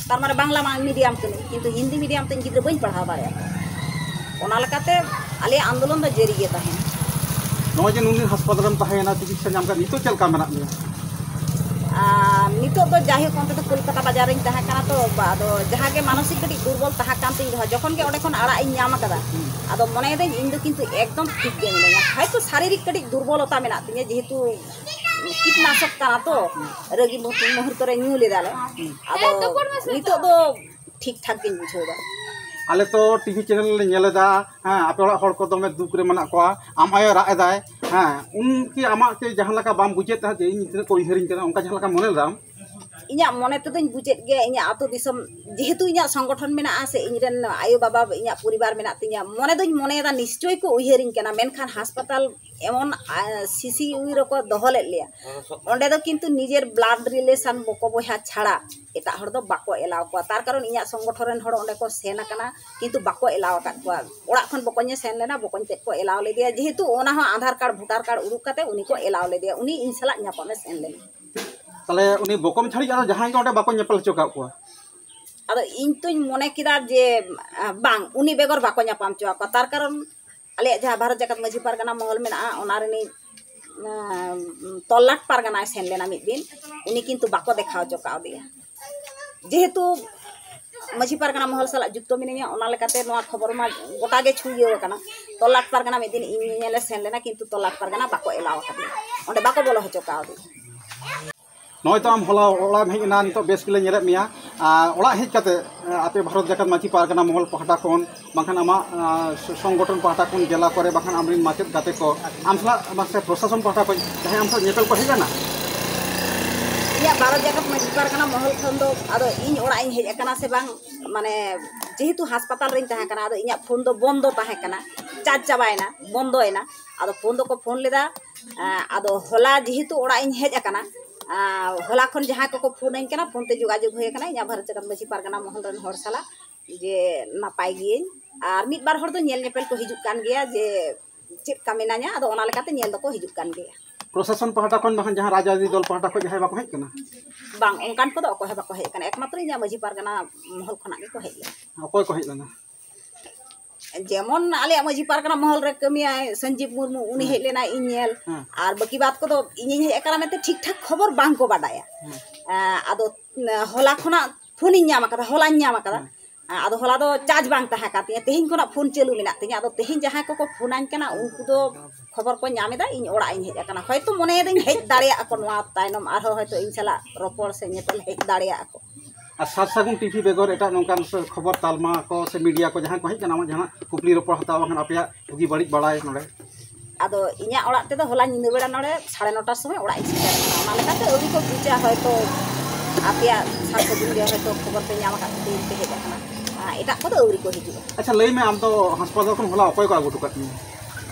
ᱛᱟᱨ ᱢᱟᱱᱮ ᱵᱟᱝᱞᱟ ᱢᱟ ᱢᱤᱰᱤᱭᱟᱢ ᱠᱟᱹᱱᱟᱹᱧ, ᱠᱤᱱᱛᱩ ᱦᱤᱱᱫᱤ ᱢᱤᱰᱤᱭᱟᱢ ᱛᱮ ᱤᱧ ᱜᱤᱫᱽᱨᱟᱹ ᱵᱟᱹᱧ ᱯᱟᱲᱦᱟᱣ ᱫᱟᱲᱮᱭᱟᱠᱚᱣᱟ᱾ ᱚᱱᱟ ᱞᱮᱠᱟᱛᱮ ᱟᱞᱮᱭᱟᱜ ᱟᱱᱫᱳᱞᱚᱱ ᱫᱚ ᱡᱟᱹᱨᱤ ᱜᱮ ᱛᱟᱦᱮᱱᱟ᱾ ᱱᱚᱜᱼᱚᱭ ᱡᱮ ᱱᱩᱱ ᱫᱤᱱ ᱦᱟᱥᱯᱟᱛᱟᱞ ᱨᱮᱢ ᱛᱟᱦᱮᱸᱭᱮᱱᱟ, ᱪᱤᱠᱤᱛᱥᱟ ᱧᱟᱢ ᱠᱟᱛᱮ, ᱱᱤᱛᱚᱜ ᱪᱮᱫ ᱞᱮᱠᱟ ᱢᱮᱱᱟᱜ ᱢᱮᱭᱟ? ᱟᱨ ᱱᱤᱛᱚᱜ ᱫᱚ ᱡᱟᱭᱦᱳᱠ, ᱚᱱᱛᱮ ᱫᱚ ᱠᱳᱞᱠᱟᱛᱟ ᱵᱟᱡᱟᱨ ᱨᱤᱧ ᱛᱟᱦᱮᱸ ᱠᱟᱱᱟ ᱛᱚ, ᱟᱫᱚ ᱡᱟᱦᱟᱸ ᱜᱮ ᱢᱟᱱᱚᱥᱤᱠ ᱠᱟᱹᱴᱤᱡ ᱫᱩᱨᱵᱚᱞ ᱛᱟᱦᱮᱸ ᱠᱟᱱ ᱛᱤᱧ ᱨᱮᱦᱚᱸ, ᱡᱚᱠᱷᱚᱱ ᱜᱮ ᱚᱸᱰᱮ ᱠᱷᱚᱱ ᱟᱲᱟᱜ ᱤᱧ ᱧᱟᱢ ᱟᱠᱟᱫᱟ, ᱟᱫᱚ ᱢᱚᱱᱮᱭᱮᱫᱟᱹᱧ ᱤᱧ ᱫᱚ ᱠᱤᱱᱛᱩ ᱮᱠᱫᱚᱢ ᱴᱷᱤᱠ ᱜᱮ ᱢᱤᱱᱟᱹᱧᱟ᱾ ᱦᱚᱭᱛᱳ ᱥᱟᱨᱤᱨᱤᱠ ᱠᱟᱹᱴᱤᱡ ᱫᱩᱨᱵᱚᱞᱚᱛᱟ ᱢᱮᱱᱟᱜ ᱛᱤᱧᱟᱹ, ᱡᱮᱦᱮᱛᱩ ᱠᱤᱴᱱᱟᱥᱚᱠ ᱠᱟᱱᱟ ᱛᱚ, ᱨᱟᱹᱜᱤ ᱢᱩᱦᱩᱨᱛᱚ ᱨᱮ ᱧᱩ ᱞᱮᱫᱟᱞᱮ᱾ ᱟᱫᱚ ᱱᱤᱛᱚᱜ ᱫᱚ ᱴᱷᱤᱠ ᱴᱷᱟᱠ ᱜᱤᱧ ᱵᱩᱡᱷᱟᱹᱣ ᱮᱫᱟ᱾ ᱟᱞᱮ ᱛᱚ ᱴᱤᱵᱷᱤ ᱪᱮᱱᱮᱞ ᱞᱮ ᱧᱮᱞ ᱮᱫᱟ, ᱦᱮᱸ, ᱟᱯᱮ ᱚᱲᱟᱜ ᱦᱚᱲ ᱠᱚ ᱫᱚᱢᱮ ᱫᱩᱠ ᱨᱮ ᱢᱮᱱᱟᱜ ᱠᱚᱣᱟ, ᱟᱢ ᱟᱭᱳ ᱨᱟᱜ ᱮᱫᱟᱭ, ᱦᱮᱸ, ᱩᱱ ᱠᱤ ᱟᱢᱟᱜ ᱪᱮ ᱡᱟᱦᱟᱸ ᱞᱮᱠᱟ ᱵᱟᱢ ᱵᱩᱡᱮᱫ ᱛᱟᱦᱮᱸᱫ ᱡᱮ ᱤᱧ ᱛᱤᱱᱟᱹᱜ ᱠᱚ ᱩᱭᱦᱟᱹᱨᱤᱧ ᱠᱟᱱᱟ, ᱚᱱᱠᱟ ᱡᱟᱦᱟᱸ ᱞᱮᱠᱟ ᱢᱚᱱᱮ ᱞᱮᱫᱟᱢ? ᱤᱧᱟᱹᱜ ᱢᱚᱱᱮ ᱛᱮᱫᱚᱧ ᱵᱩᱡᱮᱫ ᱜᱮᱭᱟ, ᱤᱧᱟᱹᱜ ᱟᱹᱛᱩ ᱫᱤᱥᱚᱢ, ᱡᱮᱦᱮᱛᱩ ᱤᱧᱟᱹᱜ ᱥᱚᱝᱜᱚᱴᱷᱚᱱ ᱢᱮᱱᱟᱜᱼᱟ ᱥᱮ ᱤᱧ ᱨᱮᱱ ᱟᱭᱳ ᱵᱟᱵᱟ, ᱤᱧᱟᱹᱜ ᱯᱚᱨᱤᱵᱟᱨ ᱢᱮᱱᱟᱜ ᱛᱤᱧᱟᱹ, ᱢᱚᱱᱮ ᱫᱚᱧ ᱢᱚᱱᱮᱭᱮᱫᱟ ᱱᱤᱥᱪᱚᱭ ᱠᱚ ᱩᱭᱦᱟᱹᱨᱤᱧ ᱠᱟᱱᱟ, ᱢᱮᱱᱠᱷᱟᱱ ᱦᱟᱥᱯᱟᱛᱟᱞ ᱮᱢᱚᱱ, ᱟ, ᱥᱤᱥᱤ ᱨᱮᱠᱚ ᱫᱚᱦᱚ ᱞᱮᱫ ᱞᱮᱭᱟ, ᱚᱸᱰᱮ ᱫᱚ ᱠᱤᱱᱛᱩ ᱱᱤᱡᱮᱨ ᱵᱞᱟᱰ ᱨᱤᱞᱮᱥᱚᱱ ᱵᱚᱠᱚ ᱵᱚᱭᱦᱟ ᱪᱷᱟᱲᱟ ᱮᱴᱟᱜ ᱦᱚᱲ ᱫᱚ ᱵᱟᱠᱚ ᱮᱞᱟᱣ ᱠᱚᱣᱟ᱾ ᱛᱟᱨ ᱠᱟᱨᱚᱱ ᱤᱧᱟᱹᱜ ᱥᱚᱝᱜᱚᱴᱷᱚᱱ ᱨᱮᱱ ᱦᱚᱲ ᱚᱸᱰᱮ ᱠᱚ ᱥᱮᱱ ᱟᱠᱟᱱᱟ, ᱠᱤᱱᱛᱩ ᱵᱟᱠᱚ ᱮᱞᱟᱣ ᱟᱠᱟᱫ ᱠᱚᱣᱟ᱾ ᱚᱲᱟᱜ ᱠᱷᱚᱱ ᱵᱚᱠᱚᱧ ᱮ ᱥᱮᱱ ᱞᱮᱱᱟ, ᱵᱚᱠᱚᱧ ᱛᱮᱫ ᱠᱚ ᱮᱞᱟᱣ ᱞᱮᱫᱮᱭᱟ, ᱡᱮᱦᱮᱛᱩ ᱚᱱᱟ ᱦᱚᱸ ᱟᱫᱷᱟᱨ ᱠᱟᱨᱰ, ᱵᱷᱳᱴᱟᱨ ᱠᱟᱨᱰ ᱩᱰᱩᱠ ᱠᱟᱛᱮ ᱩᱱᱤ ᱠᱚ ᱮᱞᱟᱣ ᱞᱮᱫᱮᱭᱟ, ᱩᱱᱤ ᱤᱧ ᱥᱟᱞᱟᱜ ᱧᱟᱯᱟᱢ ᱮ ᱥᱮᱱ ᱞᱮᱱᱟ᱾ ᱛᱟᱦᱞᱮ ᱩᱱᱤ ᱵᱚᱠᱚᱢ ᱪᱷᱟᱹᱲᱤᱡ ᱟᱫᱚ ᱡᱟᱦᱟᱸᱭ ᱜᱮ ᱚᱸᱰᱮ ᱵᱟᱠᱚ ᱧᱮᱯᱮᱞ ᱦᱚᱪᱚ ᱟᱠᱟᱫ ᱠᱚᱣᱟ? ᱟᱫᱚ ᱤᱧ ᱛᱚᱧ ᱢᱚᱱᱮ ᱠᱮᱫᱟ ᱡᱮ, ᱟ, ᱵᱟᱝ, ᱩᱱᱤ ᱵᱮᱜᱚᱨ ᱵᱟᱠᱚ ᱧᱟᱯᱟᱢ ᱦᱚᱪᱚ ᱟᱠᱚᱣᱟ᱾ ᱛᱟᱨ ᱠᱟᱨᱚᱱ ᱟᱞᱮᱭᱟᱜ ᱡᱟᱦᱟᱸ ᱵᱷᱟᱨᱚᱛ ᱡᱟᱠᱟᱛ ᱢᱟᱹᱡᱷᱤ ᱯᱟᱨᱜᱟᱱᱟ ᱢᱚᱦᱚᱞ ᱢᱮᱱᱟᱜᱼᱟ, ᱚᱱᱟ ᱨᱤᱱᱤᱡ, ᱟ, ᱛᱚᱞᱞᱟᱴ ᱯᱟᱨᱜᱟᱱᱟᱭ ᱥᱮᱱ ᱞᱮᱱᱟ ᱢᱤᱫ ᱫᱤᱱ, ᱩᱱᱤ ᱠᱤᱱᱛᱩ ᱵᱟᱠᱚ ᱫᱮᱠᱷᱟᱣ ᱦᱚᱪᱚ ᱠᱟᱣᱫᱮᱭᱟ᱾ ᱡᱮᱦᱮᱛᱩ ᱢᱟᱹᱡᱷᱤ ᱯᱟᱨᱜᱟᱱᱟ ᱢᱚᱦᱚᱞ ᱥᱟᱞᱟᱜ ᱡᱩᱠᱛᱚ ᱢᱤᱱᱟᱹᱧᱟ, ᱚᱱᱟ ᱞᱮᱠᱟᱛᱮ ᱱᱚᱣᱟ ᱠᱷᱚᱵᱚᱨ ᱢᱟ ᱜᱚᱴᱟ ᱜᱮ ᱪᱷᱩᱲᱭᱟᱹᱣ ᱟᱠᱟᱱᱟ᱾ ᱛᱚᱞᱞᱟᱴ ᱯᱟᱨᱜᱟᱱᱟ ᱢᱤᱫ ᱫᱤᱱ ᱤᱧ ᱧᱮᱧᱮᱞᱮ ᱥᱮᱱ ᱞᱮᱱᱟ, ᱠᱤᱱᱛᱩ ᱛᱚᱞᱞᱟᱴ ᱯᱟᱨᱜᱟᱱᱟ ᱵᱟᱠᱚ ᱮᱞᱟᱣ ᱟᱠᱟᱫᱮᱭᱟ, ᱚᱸᱰᱮ ᱵᱟᱠᱚ ᱵᱚᱞᱚ ᱦᱚᱪᱚ ᱠᱟᱣᱫᱮᱭᱟ᱾ ᱱᱚᱜᱼᱚᱭ ᱛᱚ ᱟᱢ ᱦᱚᱞᱟ ᱚᱲᱟᱜ ᱮᱢ ᱦᱮᱡ ᱮᱱᱟ, ᱱᱤᱛᱚᱜ ᱵᱮᱥ ᱜᱮᱞᱮ ᱧᱮᱞᱮᱫ ᱢᱮᱭᱟ᱾ ᱟᱨ ᱚᱲᱟᱜ ᱦᱮᱡ ᱠᱟᱛᱮ, ᱮ, ᱟᱯᱮ ᱵᱷᱟᱨᱚᱛ ᱡᱟᱠᱟᱛ ᱢᱟᱹᱡᱷᱤ ᱯᱟᱨᱜᱟᱱᱟ ᱢᱚᱦᱚᱞ ᱯᱟᱦᱴᱟ ᱠᱷᱚᱱ, ᱵᱟᱝᱠᱷᱟᱱ ᱟᱢᱟᱜ, ᱟ, ᱥᱚ-, ᱥᱚᱝᱜᱚᱴᱷᱚᱱ ᱯᱟᱦᱴᱟ ᱠᱷᱚᱱ, ᱡᱮᱞᱟ ᱠᱚᱨᱮ, ᱵᱟᱝᱠᱷᱟᱱ ᱟᱢᱨᱮᱱ ᱢᱟᱪᱮᱫ ᱜᱟᱛᱮ ᱠᱚ, ᱟᱢ ᱥᱟᱞᱟᱜ, ᱵᱟᱝ ᱥᱮ ᱯᱨᱚᱥᱟᱥᱚᱱ ᱯᱟᱦᱴᱟ ᱠᱷᱚᱱ ᱡᱟᱦᱟᱸᱭ ᱟᱢ ᱥᱟᱞᱟᱜ ᱧᱮᱯᱮᱞ ᱠᱚ ᱦᱮᱡ ᱟᱠᱟᱱᱟ? ᱤᱧᱟᱹᱜ ᱵᱷᱟᱨᱚᱛ ᱡᱟᱠᱟᱛ ᱢᱟᱹᱡᱷᱤ ᱯᱟᱨᱜᱟᱱᱟ ᱢᱚᱦᱚᱞ ᱠᱷᱚᱱ ᱫᱚ ᱟᱫᱚ ᱤᱧ ᱚᱲᱟᱜ ᱤᱧ ᱦᱮᱡ ᱟᱠᱟᱱᱟ ᱥᱮ ᱵᱟᱝ, ᱢᱟᱱᱮ, ᱡᱮᱦᱮᱛᱩ ᱦᱟᱥᱯᱟᱛᱟᱞ ᱨᱤᱧ ᱛᱟᱦᱮᱸ ᱠᱟᱱᱟ, ᱟᱫᱚ ᱤᱧᱟᱹᱜ ᱯᱷᱳᱱ ᱫᱚ ᱵᱚᱱᱫᱚ ᱛᱟᱦᱮᱸ ᱠᱟᱱᱟ, ᱪᱟᱨᱡᱽ ᱪᱟᱵᱟᱭᱮᱱᱟ, ᱵᱚᱱᱫᱚᱭᱮᱱᱟ᱾ ᱟᱫᱚ ᱯᱷᱳᱱ ᱫᱚᱠᱚ ᱯᱷᱳᱱ ᱞᱮᱫᱟ, ᱮᱸ, ᱟᱫᱚ ᱦᱚᱞᱟ ᱡᱮᱦᱮᱛᱩ ᱚᱲᱟᱜ ᱤᱧ ᱦᱮᱡ ᱟᱠᱟᱱᱟ, ᱟᱨ ᱦᱚᱞᱟ ᱠᱷᱚᱱ ᱡᱟᱦᱟᱸᱭ ᱠᱚᱠᱚ ᱯᱷᱳᱱ ᱟᱹᱧ ᱠᱟᱱᱟ, ᱯᱷᱳᱱ ᱛᱮ ᱡᱳᱜᱟᱡᱳᱜᱽ ᱦᱩᱭ ᱟᱠᱟᱱᱟ ᱤᱧᱟᱹᱜ ᱵᱷᱟᱨᱚᱛ ᱡᱟᱠᱟᱛ ᱢᱟᱹᱡᱷᱤ ᱯᱟᱨᱜᱟᱱᱟ ᱢᱚᱦᱚᱞ ᱨᱮᱱ ᱦᱚᱲ ᱥᱟᱞᱟᱜ, ᱡᱮ ᱱᱟᱯᱟᱭ ᱜᱤᱭᱟᱹᱧ᱾ ᱟᱨ ᱢᱤᱫ ᱵᱟᱨ ᱦᱚᱲ ᱫᱚ ᱧᱮᱞ ᱧᱮᱯᱮᱞ ᱠᱚ ᱦᱤᱡᱩᱜ ᱠᱟᱱ ᱜᱮᱭᱟ, ᱡᱮ ᱪᱮᱫ ᱞᱮᱠᱟ ᱢᱮᱱᱟᱧᱟ, ᱟᱫᱚ ᱚᱱᱟ ᱞᱮᱠᱟᱛᱮ ᱧᱮᱞ ᱫᱚᱠᱚ ᱦᱤᱡᱩᱜ ᱠᱟᱱ ᱜᱮᱭᱟ᱾ ᱯᱨᱚᱥᱟᱥᱚᱱ ᱯᱟᱦᱴᱟ ᱠᱷᱚᱱ, ᱵᱟᱠᱷᱟᱱ ᱡᱟᱦᱟᱸ ᱨᱟᱡᱽᱟᱹᱨᱤ ᱫᱚᱞ ᱯᱟᱦᱴᱟ ᱠᱷᱚᱱ ᱡᱟᱦᱟᱸᱭ ᱵᱟᱠᱚ ᱦᱮᱡ ᱠᱟᱱᱟ? ᱵᱟᱝ, ᱚᱱᱠᱟᱱ ᱠᱚᱫᱚ ᱚᱠᱚᱭ ᱦᱚᱸ ᱵᱟᱠᱚ ᱦᱮᱡ ᱠᱟᱱᱟ, ᱮᱠᱢᱟᱛᱨᱚ ᱤᱧᱟᱹᱜ ᱢᱟᱹᱡᱷᱤ ᱯᱟᱨᱜᱟᱱᱟ ᱢᱚᱦᱚᱞ ᱠᱷᱚᱱᱟᱜ ᱜᱮᱠᱚ ᱦᱮᱡ ᱞᱮᱱᱟ᱾ ᱚᱠᱚᱭ ᱠᱚ ᱦᱮᱡ ᱞᱮᱱᱟ? ᱡᱮᱢᱚᱱ ᱟᱞᱮᱭᱟᱜ ᱢᱟᱹᱡᱷᱤ ᱯᱟᱨᱜᱟᱱᱟ ᱢᱚᱦᱚᱞ ᱨᱮ ᱠᱟᱹᱢᱤᱭᱟᱭ ᱥᱚᱧᱡᱤᱵᱽ ᱢᱩᱨᱢᱩ, ᱩᱱᱤ ᱦᱮᱸ᱾ ᱦᱮᱡ ᱞᱮᱱᱟᱭ ᱤᱧ ᱧᱮᱞ᱾ ᱦᱮᱸ᱾ ᱟᱨ ᱵᱟᱹᱠᱤ ᱵᱟᱫ ᱠᱚᱫᱚ ᱤᱧᱤᱧ ᱦᱮᱡ ᱟᱠᱟᱱᱟ ᱢᱮᱱᱛᱮ ᱴᱷᱤᱠ ᱴᱷᱟᱠ ᱠᱷᱚᱵᱚᱨ ᱵᱟᱝ ᱠᱚ ᱵᱟᱰᱟᱭᱟ᱾ ᱦᱮᱸ᱾ ᱟᱸ, ᱟᱫᱚ ᱦᱚᱞᱟ ᱠᱷᱚᱱᱟᱜ ᱯᱷᱳᱱᱤᱧ ᱧᱟᱢ ᱟᱠᱟᱫᱟ, ᱦᱚᱞᱟᱧ ᱧᱟᱢ ᱟᱠᱟᱫᱟ᱾ ᱦᱮᱸ᱾ ᱟᱸ, ᱟᱫᱚ ᱦᱚᱞᱟ ᱫᱚ ᱪᱟᱨᱡᱽ ᱵᱟᱝ ᱛᱟᱦᱮᱸ ᱠᱟᱱ ᱛᱤᱧᱟᱹ, ᱛᱮᱦᱮᱧ ᱠᱷᱚᱱᱟᱜ ᱯᱷᱳᱱ ᱪᱟᱹᱞᱩ ᱢᱮᱱᱟᱜ ᱛᱤᱧᱟᱹ᱾ ᱟᱫᱚ ᱛᱮᱦᱮᱧ ᱡᱟᱦᱟᱸᱭ ᱠᱚᱠᱚ ᱯᱷᱳᱱᱟᱹᱧ ᱠᱟᱱᱟ, ᱩᱱᱠᱩ ᱫᱚ ᱠᱷᱚᱵᱚᱨ ᱠᱚ ᱧᱟᱢ ᱮᱫᱟ ᱤᱧ ᱚᱲᱟᱜ ᱤᱧ ᱦᱮᱡ ᱟᱠᱟᱱᱟ᱾ ᱦᱚᱭᱛᱳ ᱢᱚᱱᱮᱭᱮᱫᱟᱹᱧ ᱦᱮᱡ ᱫᱟᱲᱮᱭᱟᱜᱼᱟ ᱠᱚ, ᱱᱚᱣᱟ ᱛᱟᱭᱱᱚᱢ ᱟᱨᱦᱚᱸ ᱦᱚᱭᱛᱳ ᱤᱧ ᱥᱟᱞᱟᱜ ᱨᱚᱯᱚᱲ ᱥᱮ ᱧᱮᱯᱮᱞ ᱦᱮᱡ ᱫᱟᱲᱮᱭᱟᱜᱼᱟ ᱠᱚ᱾ ᱟᱨ ᱥᱟᱨ ᱥᱟᱹᱜᱩᱱ ᱴᱤᱵᱷᱤ ᱵᱮᱜᱚᱨ ᱮᱴᱟᱜ ᱱᱚᱝᱠᱟᱱ ᱥᱮ ᱠᱷᱚᱵᱚᱨ ᱛᱟᱞᱢᱟ ᱠᱚ ᱥᱮ ᱢᱤᱰᱤᱭᱟ ᱠᱚ ᱡᱟᱦᱟᱸᱭ ᱠᱚ ᱦᱮᱡ ᱠᱟᱱᱟ, ᱟᱢᱟᱜ ᱡᱟᱦᱟᱱᱟᱜ ᱠᱩᱠᱞᱤ ᱨᱚᱯᱚᱲ ᱦᱟᱛᱟᱣ ᱵᱟᱝᱠᱷᱟᱱ ᱟᱯᱮᱭᱟᱜ ᱵᱩᱜᱤ ᱵᱟᱹᱲᱤᱡ ᱵᱟᱲᱟᱭ ᱱᱚᱰᱮ? ᱟᱫᱚ ᱤᱧᱟᱹᱜ ᱚᱲᱟᱜ ᱛᱮᱫᱚ ᱦᱚᱞᱟ ᱧᱤᱫᱟᱹ ᱵᱮᱲᱟ ᱱᱚᱰᱮ ᱥᱟᱲᱮ ᱱᱚᱴᱟ ᱥᱚᱢᱚᱭ ᱚᱲᱟᱜ ᱤᱧ ᱥᱮᱴᱮᱨ ᱠᱟᱱᱟ᱾ ᱚᱱᱟ ᱞᱮᱠᱟᱛᱮ ᱟᱹᱣᱨᱤ ᱠᱚ ᱵᱩᱡᱟ, ᱦᱚᱭᱛᱳ ᱟᱯᱮᱭᱟᱜ ᱥᱟᱨ ᱥᱟᱹᱜᱩᱱ ᱜᱮ ᱦᱚᱭᱛᱳ ᱠᱷᱚᱵᱚᱨ ᱯᱮ ᱧᱟᱢ ᱟᱠᱟᱫ ᱠᱷᱟᱹᱛᱤᱨ ᱯᱮ ᱦᱮᱡ ᱟᱠᱟᱱᱟ᱾ ᱟᱨ ᱮᱴᱟᱜ ᱠᱚᱫᱚ ᱟᱹᱣᱨᱤ ᱠᱚ ᱦᱤᱡᱩᱜᱼᱟ᱾ ᱟᱪᱪᱷᱟ, ᱞᱟᱹᱭ ᱢᱮ, ᱟᱢ ᱫᱚ ᱦᱟᱥᱯᱟᱛᱟᱞ ᱠᱷᱚᱱ ᱦᱚᱞᱟ ᱚᱠᱚᱭ ᱠᱚ ᱟᱹᱜᱩ ᱦᱚᱴᱚ ᱠᱟᱫ ᱢᱮᱭᱟ?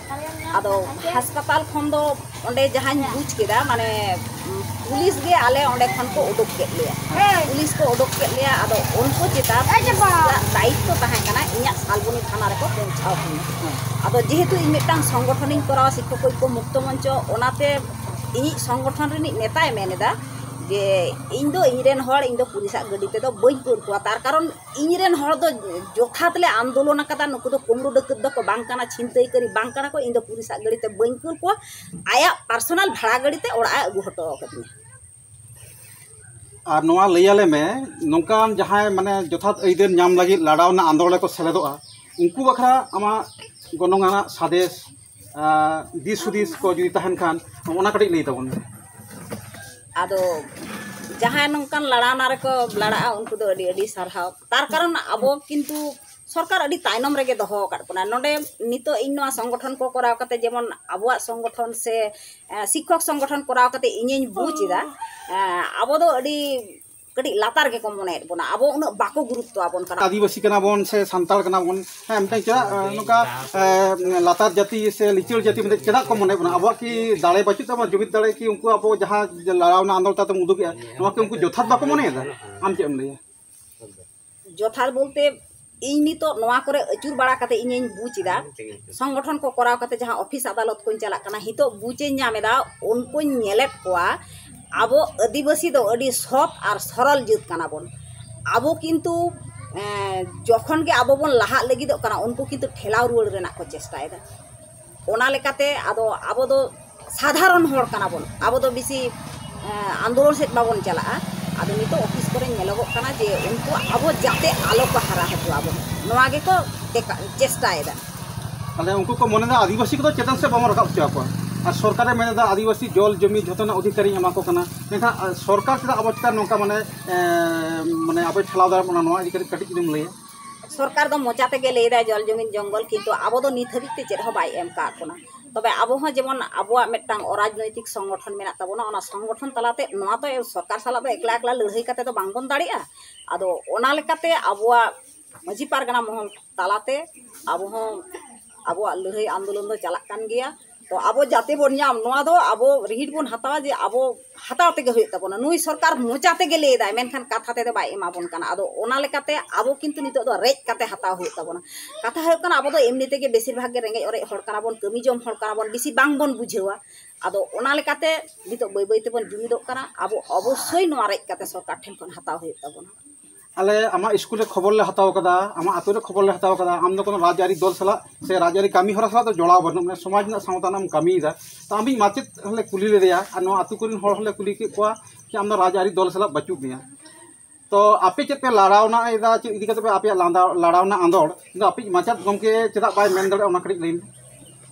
ᱟᱫᱚ ᱦᱟᱥᱯᱟᱛᱟᱞ ᱠᱷᱚᱱ ᱫᱚ ᱚᱸᱰᱮ ᱡᱟᱦᱟᱸᱧ ᱵᱩᱡᱽ ᱠᱮᱫᱟ, ᱢᱟᱱᱮ, ᱩᱢ, ᱯᱩᱞᱤᱥ ᱜᱮ ᱟᱞᱮ ᱚᱸᱰᱮ ᱠᱷᱚᱱ ᱠᱚ ᱩᱰᱩᱠ ᱠᱮᱫ ᱞᱮᱭᱟ᱾ ᱯᱩᱞᱤᱥ ᱠᱚ ᱩᱰᱩᱠ ᱠᱮᱫ ᱞᱮᱭᱟ, ᱟᱫᱚ ᱩᱱᱠᱩ ᱪᱮᱛᱟᱱ ᱯᱩᱞᱤᱥᱟᱜ ᱫᱟᱭᱤᱛᱛᱚ ᱛᱟᱦᱮᱸ ᱠᱟᱱᱟ ᱤᱧᱟᱹᱜ ᱥᱟᱞᱵᱚᱱᱤ ᱛᱷᱟᱱᱟ ᱨᱮᱠᱚ ᱯᱳᱣᱪᱷᱟᱣ ᱠᱟᱹᱧᱟ᱾ ᱟᱫᱚ ᱡᱮᱦᱮᱛᱩ ᱤᱧ ᱢᱤᱫᱴᱟᱝ ᱥᱚᱝᱜᱚᱴᱷᱚᱱᱤᱧ ᱠᱚᱨᱟᱣᱟ, ᱥᱤᱠᱠᱷᱚᱠ ᱳᱭᱠᱠᱚ ᱢᱩᱠᱛᱚ ᱢᱚᱧᱪᱚ, ᱚᱱᱟᱛᱮ ᱤᱧᱤᱡ ᱥᱚᱝᱜᱚᱴᱷᱚᱱ ᱨᱤᱱᱤᱡ ᱱᱮᱛᱟᱭ ᱢᱮᱱ ᱮᱫᱟ ᱡᱮ ᱤᱧ ᱫᱚ ᱤᱧ ᱨᱮᱱ ᱦᱚᱲ, ᱤᱧ ᱫᱚ ᱯᱩᱞᱤᱥᱟᱜ ᱜᱟᱹᱰᱤ ᱛᱮᱫᱚ ᱵᱟᱹᱧ ᱠᱩᱞ ᱠᱚᱣᱟ, ᱛᱟᱨ ᱠᱟᱨᱚᱱ ᱤᱧ ᱨᱮᱱ ᱦᱚᱲ ᱫᱚ ᱡᱚᱛᱷᱟᱛ ᱞᱮ ᱟᱱᱫᱳᱞᱚᱱ ᱟᱠᱟᱫᱟ, ᱱᱩᱠᱩ ᱫᱚ ᱠᱩᱢᱲᱩ ᱰᱟᱹᱠᱟᱹᱛ ᱫᱚᱠᱚ ᱵᱟᱝ ᱠᱟᱱᱟ, ᱪᱷᱤᱱᱛᱟᱹᱭ ᱠᱟᱹᱨᱤ ᱵᱟᱝ ᱠᱟᱱᱟ ᱠᱚ, ᱤᱧ ᱫᱚ ᱯᱩᱞᱤᱥᱟᱜ ᱜᱟᱹᱰᱤ ᱛᱮ ᱵᱟᱹᱧ ᱠᱩᱞ ᱠᱚᱣᱟ, ᱟᱭᱟᱜ ᱯᱟᱨᱥᱚᱱᱟᱞ ᱵᱷᱟᱲᱟ ᱜᱟᱹᱰᱤ ᱛᱮ ᱚᱲᱟᱜ ᱮ ᱟᱹᱜᱩ ᱦᱚᱴᱚ ᱟᱠᱟᱫᱤᱧᱟ᱾ ᱟᱨ ᱱᱚᱣᱟ ᱞᱟᱹᱭ ᱟᱞᱮ ᱢᱮ, ᱱᱚᱝᱠᱟᱱ ᱡᱟᱦᱟᱸᱭ ᱢᱟᱱᱮ ᱡᱚᱛᱷᱟᱛ ᱟᱹᱭᱫᱟᱹᱨ ᱧᱟᱢ ᱞᱟᱹᱜᱤᱫ ᱞᱟᱲᱟᱣ ᱨᱮᱱᱟᱜ ᱟᱱᱫᱳᱞᱚᱱ ᱨᱮᱠᱚ ᱥᱮᱞᱮᱫᱚᱜᱼᱟ, ᱩᱱᱠᱩ ᱵᱟᱠᱷᱨᱟ ᱟᱢᱟᱜ ᱜᱚᱱᱚᱝ ᱟᱱᱟᱜ ᱥᱟᱸᱫᱮᱥ, ᱟᱨ ᱫᱤᱥ ᱦᱩᱫᱤᱥ ᱠᱚ ᱡᱩᱫᱤ ᱛᱟᱦᱮᱱ ᱠᱷᱟᱱ, ᱚᱱᱟ ᱠᱟᱹᱴᱤᱡ ᱞᱟᱹᱭ ᱛᱟᱵᱚᱱ ᱢᱮ᱾ ᱟᱫᱚ ᱡᱟᱦᱟᱸᱭ ᱱᱚᱝᱠᱟᱱ ᱞᱟᱲᱟᱣᱱᱟ ᱨᱮᱠᱚ ᱞᱟᱲᱟᱜᱼᱟ, ᱩᱱᱠᱩ ᱫᱚ ᱟᱹᱰᱤ ᱟᱹᱰᱤ ᱥᱟᱨᱦᱟᱣ᱾ ᱛᱟᱨ ᱠᱟᱨᱚᱱ ᱟᱵᱚ ᱠᱤᱱᱛᱩ ᱥᱚᱨᱠᱟᱨ ᱟᱹᱰᱤ ᱛᱟᱭᱱᱚᱢ ᱨᱮᱜᱮ ᱫᱚᱦᱚ ᱟᱠᱟᱫ ᱵᱚᱱᱟ᱾ ᱱᱚᱰᱮ ᱱᱤᱛᱚᱜ ᱤᱧ ᱱᱚᱣᱟ ᱥᱚᱝᱜᱚᱴᱷᱚᱱ ᱠᱚ ᱠᱚᱨᱟᱣ ᱠᱟᱛᱮ, ᱡᱮᱢᱚᱱ ᱟᱵᱚᱣᱟᱜ ᱥᱚᱝᱜᱚᱴᱷᱚᱱ ᱥᱮ, ᱮ, ᱥᱤᱠᱠᱷᱚᱠ ᱥᱚᱝᱜᱚᱴᱷᱚᱱ ᱠᱚᱨᱟᱣ ᱠᱟᱛᱮ ᱤᱧᱤᱧ ᱵᱩᱡᱽ ᱮᱫᱟ, ᱮ, ᱟᱵᱚ ᱫᱚ ᱟᱹᱰᱤ ᱠᱟᱹᱴᱤᱡ ᱞᱟᱛᱟᱨ ᱜᱮᱠᱚ ᱢᱚᱱᱮᱭᱮᱫ ᱵᱚᱱᱟ, ᱟᱵᱚ ᱩᱱᱟᱹᱜ ᱵᱟᱠᱚ ᱜᱩᱨᱩᱛᱛᱚ ᱟᱵᱚᱱ ᱠᱟᱱᱟ᱾ ᱟᱹᱫᱤᱵᱟᱹᱥᱤ ᱠᱟᱱᱟ ᱵᱚᱱ ᱥᱮ ᱥᱟᱱᱛᱟᱲ ᱠᱟᱱᱟ ᱵᱚᱱ, ᱦᱮᱸ, ᱢᱤᱫᱴᱟᱝ ᱪᱮᱫᱟᱜ ᱱᱚᱝᱠᱟ ᱞᱟᱛᱟᱨ ᱡᱟᱹᱛᱤ ᱥᱮ ᱞᱤᱪᱟᱹᱲ ᱡᱟᱹᱛᱤ ᱢᱮᱱᱛᱮ ᱪᱮᱫᱟᱜ ᱠᱚ ᱢᱚᱱᱮᱭᱮᱫ ᱵᱚᱱᱟ? ᱟᱵᱚᱣᱟᱜ ᱠᱤ ᱫᱟᱲᱮ ᱵᱟᱹᱪᱩᱜ ᱛᱟᱵᱚᱱᱟ, ᱡᱩᱢᱤᱫ ᱫᱟᱲᱮ ᱠᱤ ᱩᱱᱠᱩ ᱟᱵᱚ ᱡᱟᱦᱟᱸ ᱞᱟᱲᱟᱣᱱᱟ ᱟᱸᱫᱳᱲ ᱛᱟᱞᱟᱛᱮᱢ ᱩᱫᱩᱜᱮᱜᱼᱟ, ᱱᱚᱣᱟ ᱠᱤ ᱩᱱᱠᱩ ᱡᱚᱛᱷᱟᱛ ᱵᱟᱠᱚ ᱢᱚᱱᱮᱭᱮᱫᱟ? ᱟᱢ ᱪᱮᱫ ᱮᱢ ᱞᱟᱹᱭᱟ? ᱡᱚᱛᱷᱟᱛ ᱵᱚᱞᱛᱮ, ᱤᱧ ᱱᱤᱛᱚᱜ ᱱᱚᱣᱟ ᱠᱚᱨᱮ ᱟᱹᱪᱩᱨ ᱵᱟᱲᱟ ᱠᱟᱛᱮ ᱤᱧᱤᱧ ᱵᱩᱡᱽ ᱮᱫᱟ, ᱥᱚᱝᱜᱚᱴᱷᱚᱱ ᱠᱚ ᱠᱚᱨᱟᱣ ᱠᱟᱛᱮ ᱡᱟᱦᱟᱸ ᱚᱯᱷᱤᱥ ᱟᱫᱟᱞᱚᱛ ᱠᱚᱧ ᱪᱟᱞᱟᱜ ᱠᱟᱱᱟ, ᱱᱤᱛᱚᱜ ᱵᱩᱡᱽ ᱤᱧ ᱧᱟᱢ ᱮᱫᱟ, ᱩᱱᱠᱩᱧ ᱧᱮᱞᱮᱫ ᱠᱚᱣᱟ ᱟᱵᱚ ᱟᱹᱫᱤᱵᱟᱹᱥᱤ ᱫᱚ ᱟᱹᱰᱤ ᱥᱚᱛ ᱟᱨ ᱥᱚᱨᱚᱞ ᱡᱟᱹᱛ ᱠᱟᱱᱟ ᱵᱚᱱ᱾ ᱟᱵᱚ ᱠᱤᱱᱛᱩ ᱡᱚᱠᱷᱚᱱ ᱜᱮ ᱟᱵᱚ ᱵᱚᱱ ᱞᱟᱦᱟᱜ ᱞᱟᱹᱜᱤᱫᱚᱜ ᱠᱟᱱᱟ, ᱩᱱᱠᱩ ᱠᱤᱱᱛᱩ ᱴᱷᱮᱞᱟᱣ ᱨᱩᱣᱟᱹᱲ ᱨᱮᱱᱟᱜ ᱠᱚ ᱪᱮᱥᱴᱟᱭᱮᱫᱟ᱾ ᱚᱱᱟ ᱞᱮᱠᱟᱛᱮ ᱟᱫᱚ ᱟᱵᱚ ᱫᱚ ᱥᱟᱫᱷᱟᱨᱚᱱ ᱦᱚᱲ ᱠᱟᱱᱟ ᱵᱚᱱ, ᱟᱵᱚ ᱫᱚ ᱵᱮᱥᱤ ᱟᱱᱫᱳᱞᱚᱱ ᱥᱮᱫ ᱵᱟᱵᱚᱱ ᱪᱟᱞᱟᱜᱼᱟ᱾ ᱟᱫᱚ ᱱᱤᱛᱚᱜ ᱚᱯᱷᱤᱥ ᱠᱚᱨᱮ ᱧᱮᱞᱚᱜᱚᱜ ᱠᱟᱱᱟ ᱡᱮ ᱩᱱᱠᱩ ᱟᱵᱚ ᱡᱟᱛᱮ ᱟᱞᱚ ᱠᱚ ᱦᱟᱨᱟ ᱦᱚᱪᱚ ᱟᱵᱚᱱ, ᱱᱚᱣᱟ ᱜᱮᱠᱚ ᱪᱮᱥᱴᱟᱭᱮᱫᱟ᱾ ᱛᱟᱦᱞᱮ ᱩᱱᱠᱩ ᱠᱚ ᱢᱚᱱᱮᱫᱟ ᱟᱹᱫᱤᱵᱟᱹᱥᱤ ᱠᱚᱫᱚ ᱪᱮᱛᱟᱱ ᱥᱮᱫ ᱵᱟᱵᱚᱱ ᱨᱟᱠᱟᱵ ᱦᱚᱪᱚ ᱟᱠᱚᱣᱟ, ᱟᱨ ᱥᱚᱨᱠᱟᱨᱮ ᱢᱮᱱᱮᱫᱟ ᱟᱹᱫᱤᱵᱟᱹᱥᱤ ᱡᱚᱞ ᱡᱚᱢᱤ ᱡᱷᱚᱛᱚᱱᱟᱜ ᱚᱫᱷᱤᱠᱟᱨᱤᱧ ᱮᱢᱟ ᱠᱚ ᱠᱟᱱᱟ᱾ ᱢᱮᱱᱠᱷᱟᱱ ᱥᱚᱨᱠᱟᱨ ᱪᱮᱫᱟᱜ ᱟᱵᱚ ᱪᱮᱛᱟᱱ ᱱᱚᱝᱠᱟ ᱢᱟᱱᱮ ᱢᱟᱱᱮ ᱟᱵᱚᱭ ᱴᱷᱮᱞᱟᱣ ᱫᱟᱲᱮᱭᱟᱜ ᱵᱚᱱᱟ, ᱱᱚᱣᱟ ᱤᱫᱤ ᱠᱟᱛᱮ ᱠᱟᱹᱴᱤᱡ ᱡᱩᱫᱤᱢ ᱞᱟᱹᱭᱟ᱾ ᱥᱚᱨᱠᱟᱨ ᱫᱚ ᱢᱚᱪᱟ ᱛᱮᱜᱮ ᱞᱟᱹᱭ ᱮᱫᱟᱭ ᱡᱚᱞ ᱡᱚᱢᱤᱱ ᱡᱚᱝᱜᱚᱞ, ᱠᱤᱱᱛᱩ ᱟᱵᱚ ᱫᱚ ᱱᱤᱛ ᱦᱟᱹᱵᱤᱡ ᱛᱮ ᱪᱮᱫ ᱦᱚᱸ ᱵᱟᱭ ᱮᱢ ᱠᱟᱜ ᱵᱚᱱᱟ᱾ ᱛᱚᱵᱮ ᱟᱵᱚ ᱦᱚᱸ ᱡᱮᱢᱚᱱ ᱟᱵᱚᱣᱟᱜ ᱢᱤᱫᱴᱟᱝ ᱚᱨᱟᱡᱽᱱᱳᱭᱛᱤᱠ ᱥᱚᱝᱜᱚᱴᱷᱚᱱ ᱢᱮᱱᱟᱜ ᱛᱟᱵᱚᱱᱟ, ᱚᱱᱟ ᱥᱚᱝᱜᱚᱴᱷᱚᱱ ᱛᱟᱞᱟᱛᱮ ᱱᱚᱣᱟ ᱫᱚ ᱥᱚᱨᱠᱟᱨ ᱥᱟᱞᱟᱜ ᱫᱚ ᱮᱠᱞᱟ ᱮᱠᱞᱟ ᱞᱟᱹᱲᱦᱟᱹᱭ ᱠᱟᱛᱮ ᱫᱚ ᱵᱟᱝᱵᱚᱱ ᱫᱟᱲᱮᱭᱟᱜᱼᱟ᱾ ᱟᱫᱚ ᱚᱱᱟ ᱞᱮᱠᱟᱛᱮ ᱟᱵᱚᱣᱟᱜ ᱢᱟᱹᱡᱷᱤ ᱯᱟᱨᱜᱟᱱᱟ ᱢᱚᱦᱚᱞ ᱛᱟᱞᱟᱛᱮ ᱟᱵᱚ ᱦᱚᱸ ᱟᱵᱚᱣᱟᱜ ᱞᱟᱹᱲᱦᱟᱹᱭ ᱟᱱᱫᱳᱞᱚᱱ ᱫᱚ ᱪᱟᱞᱟᱜ ᱠᱟᱱ ᱜᱮᱭᱟ᱾ ᱛᱚ ᱟᱵᱚ ᱡᱟᱛᱮ ᱵᱚᱱ ᱧᱟᱢ, ᱱᱚᱣᱟ ᱫᱚ ᱟᱵᱚ ᱨᱤᱦᱤᱴ ᱵᱚᱱ ᱦᱟᱛᱟᱣᱟ ᱡᱮ ᱟᱵᱚ ᱦᱟᱛᱟᱣ ᱛᱮᱜᱮ ᱦᱩᱭᱩᱜ ᱛᱟᱵᱚᱱᱟ᱾ ᱱᱩᱭ ᱥᱚᱨᱠᱟᱨ ᱢᱚᱪᱟ ᱛᱮᱜᱮ ᱞᱟᱹᱭ ᱮᱫᱟᱭ, ᱢᱮᱱᱠᱷᱟᱱ ᱠᱟᱛᱷᱟ ᱛᱮᱫᱚ ᱵᱟᱭ ᱮᱢᱟ ᱵᱚᱱ ᱠᱟᱱᱟ᱾ ᱟᱫᱚ ᱚᱱᱟ ᱞᱮᱠᱟᱛᱮ ᱟᱵᱚ ᱠᱤᱱᱛᱩ ᱱᱤᱛᱚᱜ ᱫᱚ ᱨᱮᱡ ᱠᱟᱛᱮ ᱦᱟᱛᱟᱣ ᱦᱩᱭᱩᱜ ᱛᱟᱵᱚᱱᱟ᱾ ᱠᱟᱛᱷᱟ ᱦᱩᱭᱩᱜ ᱠᱟᱱᱟ, ᱟᱵᱚ ᱫᱚ ᱮᱢᱱᱤ ᱛᱮᱜᱮ ᱵᱮᱥᱤᱨ ᱵᱷᱟᱜᱽ ᱜᱮ ᱨᱮᱸᱜᱮᱡ ᱚᱨᱮᱡ ᱦᱚᱲ ᱠᱟᱱᱟ ᱵᱚᱱ, ᱠᱟᱹᱢᱤ ᱡᱚᱢ ᱦᱚᱲ ᱠᱟᱱᱟ ᱵᱚᱱ, ᱵᱮᱥᱤ ᱵᱟᱝ ᱵᱚᱱ ᱵᱩᱡᱷᱟᱹᱣᱟ᱾ ᱟᱫᱚ ᱚᱱᱟ ᱞᱮᱠᱟᱛᱮ ᱱᱤᱛᱚᱜ ᱵᱟᱹᱭ ᱵᱟᱹᱭ ᱛᱮᱵᱚᱱ ᱡᱩᱢᱤᱫᱚᱜ ᱠᱟᱱᱟ᱾ ᱟᱵᱚ ᱚᱵᱚᱥᱥᱳᱭ ᱱᱚᱣᱟ ᱨᱮᱡ ᱠᱟᱛᱮ ᱥᱚᱨᱠᱟᱨ ᱴᱷᱮᱱ ᱠᱷᱚᱱ ᱦᱟᱛᱟᱣ ᱦᱩᱭᱩᱜ ᱛᱟᱵᱚᱱᱟ᱾ ᱟᱞᱮ ᱟᱢᱟᱜ ᱥᱠᱩᱞ ᱨᱮ ᱠᱷᱚᱵᱚᱨ ᱞᱮ ᱦᱟᱛᱟᱣ ᱠᱟᱫᱟ, ᱟᱢᱟᱜ ᱟᱛᱳ ᱨᱮ ᱠᱷᱚᱵᱚᱨ ᱞᱮ ᱦᱟᱛᱟᱣ ᱠᱟᱫᱟ, ᱟᱢ ᱫᱚ ᱠᱳᱱᱳ ᱨᱟᱡᱽᱟᱹᱨᱤ ᱫᱚᱞ ᱥᱟᱞᱟᱜ ᱥᱮ ᱨᱟᱡᱽᱟᱹᱨᱤ ᱠᱟᱹᱢᱤ ᱦᱚᱨᱟ ᱥᱟᱞᱟᱜ ᱫᱚ ᱡᱚᱲᱟᱣ ᱵᱟᱹᱱᱩᱜ ᱢᱮᱭᱟ, ᱥᱚᱢᱟᱡᱽ ᱨᱮᱱᱟᱜ ᱥᱟᱶᱛᱟ ᱨᱮᱱᱟᱜ ᱮᱢ ᱠᱟᱹᱢᱤᱭᱮᱫᱟ᱾ ᱛᱚ ᱟᱢᱤᱡ ᱢᱟᱪᱮᱫ ᱦᱚᱸᱞᱮ ᱠᱩᱞᱤ ᱞᱮᱫᱮᱭᱟ ᱟᱨ ᱱᱚᱣᱟ ᱟᱛᱳ ᱠᱚᱨᱮᱱ ᱦᱚᱲ ᱦᱚᱸᱞᱮ ᱠᱩᱞᱤ ᱠᱮᱫ ᱠᱚᱣᱟ ᱡᱮ ᱟᱢ ᱫᱚ ᱨᱟᱡᱽᱟᱹᱨᱤ ᱫᱚᱞ ᱥᱟᱞᱟᱜ ᱵᱟᱹᱪᱩᱜ ᱢᱮᱭᱟ᱾ ᱛᱚ ᱟᱯᱮ ᱪᱮᱫ ᱯᱮ ᱞᱟᱲᱟᱣᱱᱟ ᱮᱫᱟ, ᱪᱮᱫ ᱤᱫᱤ ᱠᱟᱛᱮ ᱯᱮ ᱟᱯᱮᱭᱟᱜ ᱞᱟᱸᱫᱟ ᱞᱟᱲᱟᱣᱱᱟ ᱟᱸᱫᱳᱲ, ᱠᱤᱱᱛᱩ ᱟᱯᱮᱭᱤᱡ ᱢᱟᱪᱮᱫ ᱜᱚᱢᱠᱮ ᱪᱮᱫᱟᱜ ᱵᱟᱭ ᱢᱮᱱ ᱫᱟᱲᱮᱭᱟᱜᱼᱟ, ᱚᱱᱟ ᱠᱟᱹᱴᱤᱡ ᱞᱟᱹᱭ ᱢᱮ᱾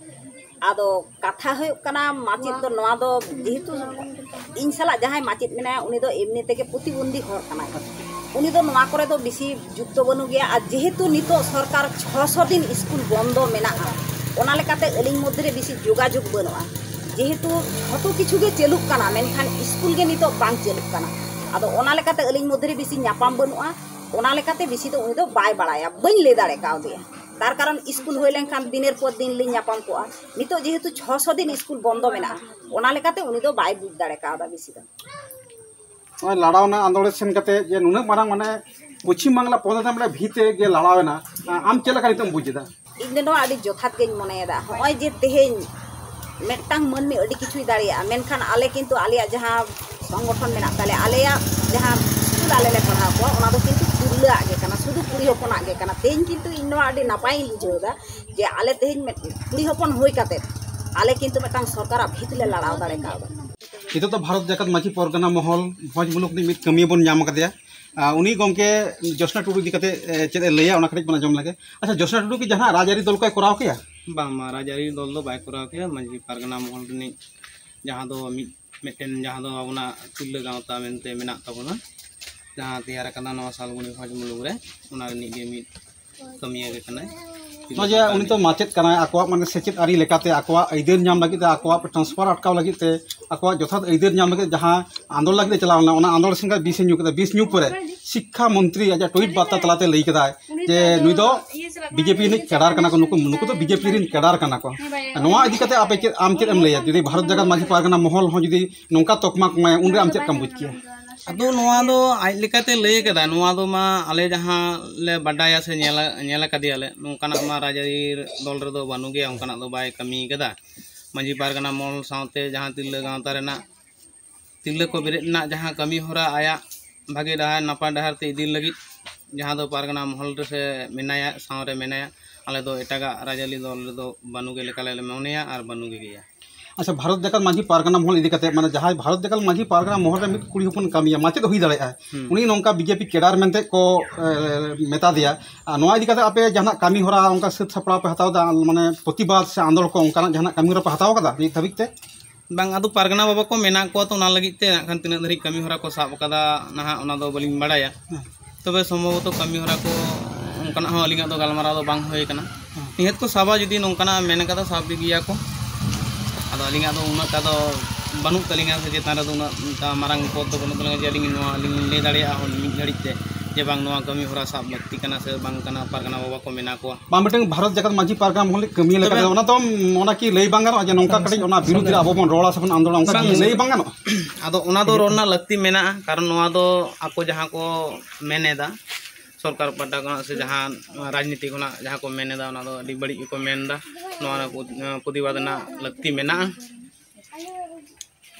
ᱟᱫᱚ ᱠᱟᱛᱷᱟ ᱦᱩᱭᱩᱜ ᱠᱟᱱᱟ, ᱢᱟᱪᱮᱫ ᱫᱚ ᱱᱚᱣᱟ ᱫᱚ ᱡᱮᱦᱮᱛᱩ ᱤᱧ ᱥᱟᱞᱟᱜ ᱡᱟᱦᱟᱸᱭ ᱢᱟᱪᱮᱫ ᱢᱮᱱᱟᱭᱟ, ᱩᱱᱤ ᱫᱚ ᱮᱢᱱᱤ ᱛᱮᱜᱮ ᱯᱨᱚᱛᱤᱵᱚᱱᱫᱷᱤ ᱦᱚᱲ ᱠᱟᱱᱟᱭ᱾ ᱩᱱᱤ ᱫᱚ ᱱᱚᱣᱟ ᱠᱚᱨᱮ ᱫᱚ ᱵᱮᱥᱤ ᱡᱩᱠᱛᱚ ᱵᱟᱹᱱᱩᱜ ᱜᱮᱭᱟ᱾ ᱟᱨ ᱡᱮᱦᱮᱛᱩ ᱱᱤᱛᱚᱜ ᱥᱚᱨᱠᱟᱨ ᱪᱷᱚᱥᱚ ᱫᱤᱱ ᱥᱠᱩᱞ ᱵᱚᱱᱫᱚ ᱢᱮᱱᱟᱜᱼᱟ, ᱚᱱᱟ ᱞᱮᱠᱟᱛᱮ ᱟᱹᱞᱤᱧ ᱢᱚᱫᱽᱫᱷᱮ ᱨᱮ ᱵᱮᱥᱤ ᱡᱳᱜᱟᱡᱳᱜᱽ ᱵᱟᱹᱱᱩᱜᱼᱟ᱾ ᱡᱮᱦᱮᱛᱩ ᱡᱷᱚᱛᱚ ᱠᱤᱪᱷᱩ ᱜᱮ ᱪᱟᱹᱞᱩᱜ ᱠᱟᱱᱟ, ᱢᱮᱱᱠᱷᱟᱱ ᱥᱠᱩᱞ ᱜᱮ ᱱᱤᱛᱚᱜ ᱵᱟᱝ ᱪᱟᱹᱞᱩᱜ ᱠᱟᱱᱟ᱾ ᱟᱫᱚ ᱚᱱᱟ ᱞᱮᱠᱟᱛᱮ ᱟᱹᱞᱤᱧ ᱢᱚᱫᱽᱫᱷᱮ ᱨᱮ ᱵᱮᱥᱤ ᱧᱟᱯᱟᱢ ᱵᱟᱹᱱᱩᱜᱼᱟ᱾ ᱚᱱᱟ ᱞᱮᱠᱟᱛᱮ ᱵᱮᱥᱤ ᱫᱚ ᱩᱱᱤ ᱫᱚ ᱵᱟᱭ ᱵᱟᱲᱟᱭᱟ, ᱵᱟᱹᱧ ᱞᱟᱹᱭ ᱫᱟᱲᱮ ᱠᱟᱣᱫᱮᱭᱟ᱾ ᱛᱟᱨ ᱠᱟᱨᱚᱱ ᱤᱥᱠᱩᱞ ᱦᱩᱭ ᱞᱮᱱᱠᱷᱟᱱ ᱫᱤᱱᱮᱨ ᱯᱚᱨ ᱫᱤᱱ ᱞᱤᱧ ᱧᱟᱯᱟᱢ ᱠᱚᱜᱼᱟ᱾ ᱱᱤᱛᱚᱜ ᱡᱮᱦᱮᱛᱩ ᱪᱷᱚ ᱥᱚ ᱫᱤᱱ ᱤᱥᱠᱩᱞ ᱵᱚᱱᱫᱚ ᱢᱮᱱᱟᱜᱼᱟ, ᱚᱱᱟ ᱞᱮᱠᱟᱛᱮ ᱩᱱᱤ ᱫᱚ ᱵᱟᱭ ᱵᱩᱡᱽ ᱫᱟᱲᱮ ᱠᱟᱣᱫᱟ ᱵᱮᱥᱤ ᱫᱚ᱾ ᱱᱚᱜᱼᱚᱭ ᱞᱟᱲᱟᱣᱱᱟ ᱟᱱᱫᱳᱲᱚᱱ ᱥᱮᱱ ᱠᱟᱛᱮ ᱡᱮ ᱱᱩᱱᱟᱹᱜ ᱢᱟᱨᱟᱝ ᱢᱟᱱᱮ ᱯᱚᱪᱷᱤᱢ ᱵᱟᱝᱞᱟ ᱯᱚᱱᱚᱛ ᱨᱮ ᱢᱟᱱᱮ ᱵᱷᱤᱛ ᱜᱮ ᱞᱟᱲᱟᱣᱮᱱᱟ, ᱟᱢ ᱪᱮᱫ ᱞᱮᱠᱟ ᱱᱤᱛᱚᱜ ᱮᱢ ᱵᱩᱡᱽ ᱮᱫᱟ? ᱤᱧ ᱫᱚ ᱱᱚᱣᱟ ᱟᱹᱰᱤ ᱡᱚᱛᱷᱟᱛ ᱜᱮᱧ ᱢᱚᱱᱮᱭᱮᱫᱟ᱾ ᱦᱚᱸᱜᱼᱚᱭ ᱡᱮ ᱛᱮᱦᱮᱧ ᱢᱤᱫᱴᱟᱝ ᱢᱟᱹᱱᱢᱤ ᱟᱹᱰᱤ ᱠᱤᱪᱷᱩᱭ ᱫᱟᱲᱮᱭᱟᱜᱼᱟ, ᱢᱮᱱᱠᱷᱟᱱ ᱟᱞᱮ ᱠᱤᱱᱛᱩ ᱟᱞᱮᱭᱟᱜ ᱡᱟᱦᱟᱸ ᱥᱚᱝᱜᱚᱴᱷᱚᱱ ᱢᱮᱱᱟᱜ ᱛᱟᱞᱮᱭᱟ, ᱟᱞᱮᱭᱟᱜ ᱡᱟᱦᱟᱸ ᱥᱠᱩᱞ ᱟᱞᱮ ᱞᱮ ᱯᱟᱲᱦᱟᱣ ᱠᱚᱣᱟ, ᱚᱱᱟ ᱫᱚ ᱠᱤᱱᱛᱩ ᱛᱤᱨᱞᱟᱹᱣᱟᱜ ᱜᱮ ᱠᱟᱱᱟ, ᱥᱩᱫᱷᱩ ᱠᱩᱲᱤ ᱦᱚᱯᱚᱱᱟᱜ ᱜᱮ ᱠᱟᱱᱟ᱾ ᱛᱮᱦᱮᱧ ᱠᱤᱱᱛᱩ ᱤᱧ ᱱᱚᱣᱟ ᱟᱹᱰᱤ ᱱᱟᱯᱟᱭᱤᱧ ᱵᱩᱡᱷᱟᱹᱣ ᱮᱫᱟ ᱡᱮ ᱟᱞᱮ ᱛᱮᱦᱮᱧ ᱢᱤᱫ ᱠᱩᱲᱤ ᱦᱚᱯᱚᱱ ᱦᱩᱭ ᱠᱟᱛᱮ ᱟᱞᱮ ᱠᱤᱱᱛᱩ ᱢᱤᱫᱴᱟᱝ ᱥᱚᱨᱠᱟᱨᱟᱜ ᱵᱷᱤᱛ ᱞᱮ ᱞᱟᱲᱟᱣ ᱫᱟᱲᱮ ᱠᱟᱣᱫᱟ᱾ ᱱᱤᱛᱚᱜ ᱫᱚ ᱵᱷᱟᱨᱚᱛ ᱡᱟᱠᱟᱛ ᱢᱟᱹᱡᱷᱤ ᱯᱚᱨᱜᱟᱱᱟ ᱢᱚᱦᱚᱞ ᱵᱷᱚᱸᱡᱽ ᱢᱩᱞᱩᱠ ᱨᱤᱱᱤᱡ ᱢᱤᱫ ᱠᱟᱹᱢᱤᱭᱟᱹ ᱵᱚᱱ ᱧᱟᱢ ᱟᱠᱟᱫᱮᱭᱟ᱾ ᱟᱨ ᱩᱱᱤ ᱜᱚᱢᱠᱮ ᱡᱳᱥᱱᱟ ᱴᱩᱰᱩ ᱤᱫᱤ ᱠᱟᱛᱮ, ᱮ, ᱪᱮᱫ ᱮ ᱞᱟᱹᱭᱟ, ᱚᱱᱟ ᱠᱟᱹᱴᱤᱡ ᱵᱚᱱ ᱟᱸᱡᱚᱢ ᱞᱮᱜᱮ᱾ ᱟᱪᱪᱷᱟ, ᱡᱳᱥᱱᱟ ᱴᱩᱰᱩ ᱠᱤ ᱡᱟᱦᱟᱱᱟᱜ ᱨᱟᱡᱽᱟᱹᱨᱤ ᱫᱚᱞ ᱠᱚᱭ ᱠᱚᱨᱟᱣ ᱠᱮᱭᱟ? ᱵᱟᱝ, ᱵᱟᱝ, ᱨᱟᱡᱽᱟᱹᱨᱤ ᱫᱚᱞ ᱫᱚ ᱵᱟᱭ ᱠᱚᱨᱟᱣ ᱠᱮᱭᱟ᱾ ᱢᱟᱹᱡᱷᱤ ᱯᱟᱨᱜᱟᱱᱟ ᱢᱚᱦᱚᱞ ᱨᱤᱱᱤᱡ ᱡᱟᱦᱟᱸ ᱫᱚ ᱢᱤᱫ ᱢᱤᱫᱴᱮᱱ ᱡᱟᱦᱟᱸ ᱫᱚ ᱟᱵᱚᱱᱟᱜ ᱛᱤᱨᱞᱟᱹ ᱜᱟᱶᱛᱟ ᱢᱮᱱᱛᱮ ᱢᱮᱱᱟᱜ ᱛᱟᱵᱚᱱᱟ, ᱡᱟᱦᱟᱸ ᱛᱮᱭᱟᱨ ᱟᱠᱟᱱᱟ ᱱᱚᱣᱟ ᱥᱟᱞᱵᱚᱱᱤ ᱵᱷᱚᱸᱡᱽ ᱢᱩᱞᱩᱠ ᱨᱮ, ᱚᱱᱟ ᱨᱤᱱᱤᱡ ᱜᱮ ᱢᱤᱫ ᱠᱟᱹᱢᱤᱭᱟᱹ ᱜᱮ ᱠᱟᱱᱟᱭ᱾ ᱱᱚᱜᱼᱚᱭ ᱡᱮ ᱩᱱᱤ ᱛᱚ ᱢᱟᱪᱮᱫ ᱠᱟᱱᱟᱭ, ᱟᱠᱚᱣᱟᱜ ᱢᱟᱱᱮ ᱥᱮᱪᱮᱫ ᱟᱹᱨᱤ ᱞᱮᱠᱟᱛᱮ ᱟᱠᱚᱣᱟᱜ ᱟᱹᱭᱫᱟᱹᱨ ᱧᱟᱢ ᱞᱟᱹᱜᱤᱫ ᱛᱮ, ᱟᱠᱚᱣᱟᱜ transfer ᱟᱴᱠᱟᱣ ᱞᱟᱹᱜᱤᱫ ᱛᱮ, ᱟᱠᱚᱣᱟᱜ ᱡᱚᱛᱷᱟᱛ ᱟᱹᱭᱫᱟᱹᱨ ᱧᱟᱢ ᱞᱟᱹᱜᱤᱫ ᱡᱟᱦᱟᱸ ᱟᱱᱫᱳᱲ ᱞᱟᱹᱜᱤᱫ ᱮ ᱪᱟᱞᱟᱣ ᱞᱮᱱᱟ, ᱚᱱᱟ ᱟᱱᱫᱳᱲ ᱥᱮᱱ ᱠᱷᱚᱱ ᱵᱤᱥ ᱮ ᱧᱩ ᱠᱮᱫᱟ᱾ ᱵᱤᱥ ᱧᱩ ᱯᱚᱨᱮ ᱥᱤᱠᱠᱷᱟ ᱢᱚᱱᱛᱨᱤ ᱟᱡᱟᱜ ᱴᱩᱭᱤᱴ ᱵᱟᱨᱛᱟ ᱛᱟᱞᱟᱛᱮ ᱞᱟᱹᱭ ᱠᱮᱫᱟᱭ ᱡᱮ ᱱᱩᱭ ᱫᱚ ᱵᱤᱡᱮᱯᱤ ᱨᱤᱱᱤᱡ ᱠᱮᱰᱟᱨ ᱠᱟᱱᱟ ᱠᱚ, ᱱᱩᱠᱩ, ᱱᱩᱠᱩ ᱫᱚ ᱵᱤᱡᱮᱯᱤ ᱨᱤᱱ ᱠᱮᱰᱟᱨ ᱠᱟᱱᱟ ᱠᱚ᱾ ᱱᱚᱣᱟ ᱤᱫᱤ ᱠᱟᱛᱮ ᱟᱯᱮ ᱪᱮᱫ, ᱟᱢ ᱪᱮᱫ ᱮᱢ ᱞᱟᱹᱭᱟ? ᱡᱩᱫᱤ ᱵᱷᱟᱨᱚᱛ ᱡᱟᱠᱟᱛ ᱢᱟᱹᱡᱷᱤ ᱯᱟᱨᱜᱟᱱᱟ ᱢᱚᱦᱚᱞ ᱦᱚᱸ ᱡᱩᱫᱤ ᱱᱚᱝᱠᱟ ᱛᱚᱠᱢᱟ ᱠᱚ ᱮᱢᱟᱭᱟ, ᱩᱱᱨᱮ ᱟᱢ ᱪᱮᱫ ᱞᱮᱠᱟᱢ ᱵᱩᱡᱽ ᱠᱮᱭᱟ? ᱟᱫᱚ ᱱᱚᱣᱟ ᱫᱚ ᱟᱡ ᱞᱮᱠᱟᱛᱮ ᱞᱟᱹᱭ ᱠᱟᱫᱟ, ᱱᱚᱣᱟ ᱫᱚ ᱢᱟ ᱟᱞᱮ ᱡᱟᱦᱟᱸ ᱞᱮ ᱵᱟᱰᱟᱭᱟ ᱥᱮ ᱧᱮᱞ, ᱧᱮᱞ ᱟᱠᱟᱫᱮᱭᱟᱞᱮ, ᱱᱚᱝᱠᱟᱱᱟᱜ ᱢᱟ ᱨᱟᱡᱽᱟᱹᱨᱤ ᱫᱚᱞ ᱨᱮᱫᱚ ᱵᱟᱹᱱᱩᱜ ᱜᱮᱭᱟ, ᱚᱱᱠᱟᱱᱟᱜ ᱫᱚ ᱵᱟᱭ ᱠᱟᱹᱢᱤ ᱠᱟᱫᱟ᱾ ᱢᱟᱹᱡᱷᱤ ᱯᱟᱨᱜᱟᱱᱟ ᱢᱚᱦᱚᱞ ᱥᱟᱶᱛᱮ ᱡᱟᱦᱟᱸ ᱛᱤᱨᱞᱟᱹ ᱜᱟᱶᱛᱟ ᱨᱮᱱᱟᱜ ᱛᱤᱨᱞᱟᱹ ᱠᱚ ᱵᱮᱨᱮᱫ ᱨᱮᱱᱟᱜ ᱡᱟᱦᱟᱸ ᱠᱟᱹᱢᱤ ᱦᱚᱨᱟ, ᱟᱭᱟᱜ ᱵᱷᱟᱜᱮ ᱰᱟᱦᱟᱨ, ᱱᱟᱯᱟᱭ ᱰᱟᱦᱟᱨ ᱛᱮ ᱤᱫᱤ ᱞᱟᱹᱜᱤᱫ ᱡᱟᱦᱟᱸ ᱫᱚ ᱯᱟᱨᱜᱟᱱᱟ ᱢᱚᱦᱚᱞ ᱨᱮᱥᱮ ᱢᱮᱱᱟᱭᱟ, ᱥᱟᱶᱨᱮ ᱢᱮᱱᱟᱭᱟ, ᱟᱞᱮ ᱫᱚ ᱮᱴᱟᱜᱟᱜ ᱨᱟᱡᱽᱟᱹᱨᱤ ᱫᱚᱞ ᱨᱮᱫᱚ ᱵᱟᱹᱱᱩᱜ ᱜᱮ ᱞᱮᱠᱟᱞᱮ ᱢᱚᱱᱮᱭᱟ ᱟᱨ ᱵᱟᱹᱱᱩᱜ ᱜᱮᱭᱟ᱾ ᱟᱪᱪᱷᱟ, ᱵᱷᱟᱨᱚᱛ ᱡᱟᱠᱟᱛ ᱢᱟᱹᱡᱷᱤ ᱯᱟᱨᱜᱟᱱᱟ ᱢᱚᱦᱚᱞ ᱤᱫᱤ ᱠᱟᱛᱮ, ᱢᱟᱱᱮ ᱡᱟᱦᱟᱸᱭ ᱵᱷᱟᱨᱚᱛ ᱡᱟᱠᱟᱛ ᱢᱟᱹᱡᱷᱤ ᱯᱟᱨᱜᱟᱱᱟ ᱢᱚᱦᱚᱞ ᱨᱮ ᱢᱤᱫ ᱠᱩᱲᱤ ᱦᱚᱯᱚᱱ ᱠᱟᱹᱢᱤᱭᱟ, ᱢᱟᱪᱮᱫ ᱦᱩᱭ ᱫᱟᱲᱮᱭᱟᱜᱼᱟ, ᱦᱩᱸ᱾ ᱩᱱᱤ ᱱᱚᱝᱠᱟ ᱵᱤᱡᱮᱯᱤ ᱠᱮᱰᱟᱨ ᱢᱮᱱᱛᱮ ᱠᱚ, ᱮ, ᱢᱮᱛᱟ ᱫᱮᱭᱟ᱾ ᱟᱨ ᱱᱚᱣᱟ ᱤᱫᱤ ᱠᱟᱛᱮ ᱟᱯᱮ ᱡᱟᱦᱟᱱᱟᱜ ᱠᱟᱹᱢᱤ ᱦᱚᱨᱟ ᱚᱱᱠᱟ ᱥᱟᱹᱛ ᱥᱟᱯᱲᱟᱣ ᱯᱮ ᱦᱟᱛᱟᱣ ᱮᱫᱟ, ᱢᱟᱱᱮ ᱯᱨᱚᱛᱤᱵᱟᱫ ᱥᱮ ᱟᱱᱫᱳᱲ ᱠᱚ ᱚᱱᱠᱟᱱᱟᱜ ᱡᱟᱦᱟᱱᱟᱜ ᱠᱟᱹᱢᱤ ᱦᱚᱨᱟ ᱯᱮ ᱦᱟᱛᱟᱣ ᱟᱠᱟᱫᱟ ᱱᱤᱛ ᱫᱷᱟᱹᱵᱤᱡ ᱛᱮ? ᱵᱟᱝ, ᱟᱫᱚ ᱯᱟᱨᱜᱟᱱᱟ ᱵᱟᱵᱟ ᱠᱚ ᱢᱮᱱᱟᱜ ᱠᱚᱣᱟ, ᱛᱚ ᱚᱱᱟ ᱞᱟᱹᱜᱤᱫ ᱛᱮ ᱱᱟᱜ ᱠᱷᱟᱱ ᱛᱤᱱᱟᱹᱜ ᱫᱷᱟᱹᱨᱤᱡ ᱠᱟᱹᱢᱤ ᱦᱚᱨᱟ ᱠᱚ ᱥᱟᱵ ᱟᱠᱟᱫᱟ ᱱᱟᱦᱟᱜ, ᱚᱱᱟ ᱫᱚ ᱵᱟᱹᱞᱤᱧ ᱵᱟᱲᱟᱭᱟ᱾ ᱦᱮᱸ᱾ ᱛᱚᱵᱮ ᱥᱚᱢᱵᱷᱚᱵᱚᱛᱚ ᱠᱟᱹᱢᱤ ᱦᱚᱨᱟ ᱠᱚ ᱚᱱᱠᱟᱱᱟᱜ ᱦᱚᱸ ᱟᱹᱞᱤᱧᱟᱜ ᱫᱚ ᱜᱟᱞᱢᱟᱨᱟᱣ ᱫᱚ ᱵᱟᱝ ᱦᱩᱭ ᱟᱠᱟᱱᱟ᱾ ᱦᱮᱸ᱾ ᱱᱤᱦᱟᱹᱛ ᱠᱚ ᱥᱟᱵᱟ, ᱡᱩᱫᱤ ᱱᱚᱝᱠᱟᱱᱟᱜ ᱢᱮᱱ ᱠᱟᱫᱟ, ᱥᱟᱵ ᱤᱫᱤ ᱜᱮᱭᱟ ᱠᱚ᱾ ᱟᱫᱚ ᱟᱹᱞᱤᱧᱟᱜ ᱫᱚ ᱩᱱᱟᱹᱜ ᱴᱟ ᱫᱚ ᱵᱟᱹᱱᱩᱜ ᱛᱟᱹᱞᱤᱧᱟ, ᱥᱮ ᱪᱮᱛᱟᱱ ᱨᱮᱫᱚ ᱩᱱᱟᱹᱜ ᱚᱱᱠᱟ ᱢᱟᱨᱟᱝ ᱯᱚᱫᱽ ᱫᱚ ᱵᱟᱹᱱᱩᱜ ᱛᱟᱹᱞᱤᱧᱟ ᱡᱮ ᱟᱹᱞᱤᱧ ᱱᱚᱣᱟ ᱞᱤᱧ ᱞᱟᱹᱭ ᱫᱟᱲᱮᱭᱟᱜᱼᱟ ᱦᱚᱸ ᱢᱤᱫ ᱜᱷᱟᱹᱲᱤᱡ ᱛᱮ ᱡᱮ ᱵᱟᱝ, ᱱᱚᱣᱟ ᱠᱟᱹᱢᱤ ᱦᱚᱨᱟ ᱥᱟᱵ ᱞᱟᱹᱠᱛᱤ ᱠᱟᱱᱟ ᱥᱮ ᱵᱟᱝ ᱠᱟᱱᱟ, ᱯᱟᱨᱜᱟᱱᱟ ᱵᱟᱵᱟ ᱠᱚ ᱢᱮᱱᱟ ᱠᱚᱣᱟ᱾ ᱵᱟᱝ, ᱢᱤᱫᱴᱟᱝ ᱵᱷᱟᱨᱚᱛ ᱡᱟᱠᱟᱛ ᱢᱟᱹᱡᱷᱤ ᱯᱟᱨᱜᱟᱱᱟ ᱢᱚᱦᱚᱞ ᱠᱟᱹᱢᱤ ᱞᱮᱠᱟ ᱛᱚᱵᱮ ᱫᱚ ᱚᱱᱟ ᱫᱚ, ᱚᱱᱟ ᱠᱤ ᱞᱟᱹᱭ ᱵᱟᱝ ᱜᱟᱱᱚᱜᱼᱟ ᱡᱮ ᱱᱚᱝᱠᱟ ᱠᱟᱹᱴᱤᱡ ᱚᱱᱟ ᱵᱤᱨᱩᱫᱽ ᱨᱮ ᱟᱵᱚ ᱵᱚᱱ ᱨᱚᱲᱟ ᱥᱮ ᱵᱚᱱ ᱟᱱᱫᱳᱞᱚᱱᱟ, ᱚᱱᱠᱟ ᱠᱤ ᱵᱟᱝ᱾ ᱞᱟᱹᱭ ᱵᱟᱝ ᱜᱟᱱᱚᱜᱼᱟ? ᱟᱫᱚ ᱚᱱᱟ ᱫᱚ ᱨᱚᱲ ᱨᱮᱱᱟᱜ ᱞᱟᱹᱠᱛᱤ ᱢᱮᱱᱟᱜᱼᱟ, ᱠᱟᱨᱚᱱ ᱱᱚᱣᱟ ᱫᱚ ᱟᱠᱚ ᱡᱟᱦᱟᱸ ᱠᱚ ᱢᱮᱱ ᱮᱫᱟ ᱥᱚᱨᱠᱟᱨ ᱯᱟᱦᱴᱟ ᱠᱷᱚᱱᱟᱜ ᱥᱮ ᱡᱟᱦᱟᱸ ᱨᱟᱡᱽᱱᱤᱛᱤ ᱠᱷᱚᱱᱟᱜ ᱡᱟᱦᱟᱸ ᱠᱚ ᱢᱮᱱ ᱮᱫᱟ, ᱚᱱᱟ ᱫᱚ ᱟᱹᱰᱤ ᱵᱟᱹᱲᱤᱡ ᱜᱮᱠᱚ ᱢᱮᱱ ᱮᱫᱟ᱾ ᱱᱚᱣᱟ ᱨᱮ ᱯᱨᱚ-, ᱯᱨᱚᱛᱤᱵᱟᱫᱽ ᱨᱮᱱᱟᱜ ᱞᱟᱹᱠᱛᱤ ᱢᱮᱱᱟᱜᱼᱟ᱾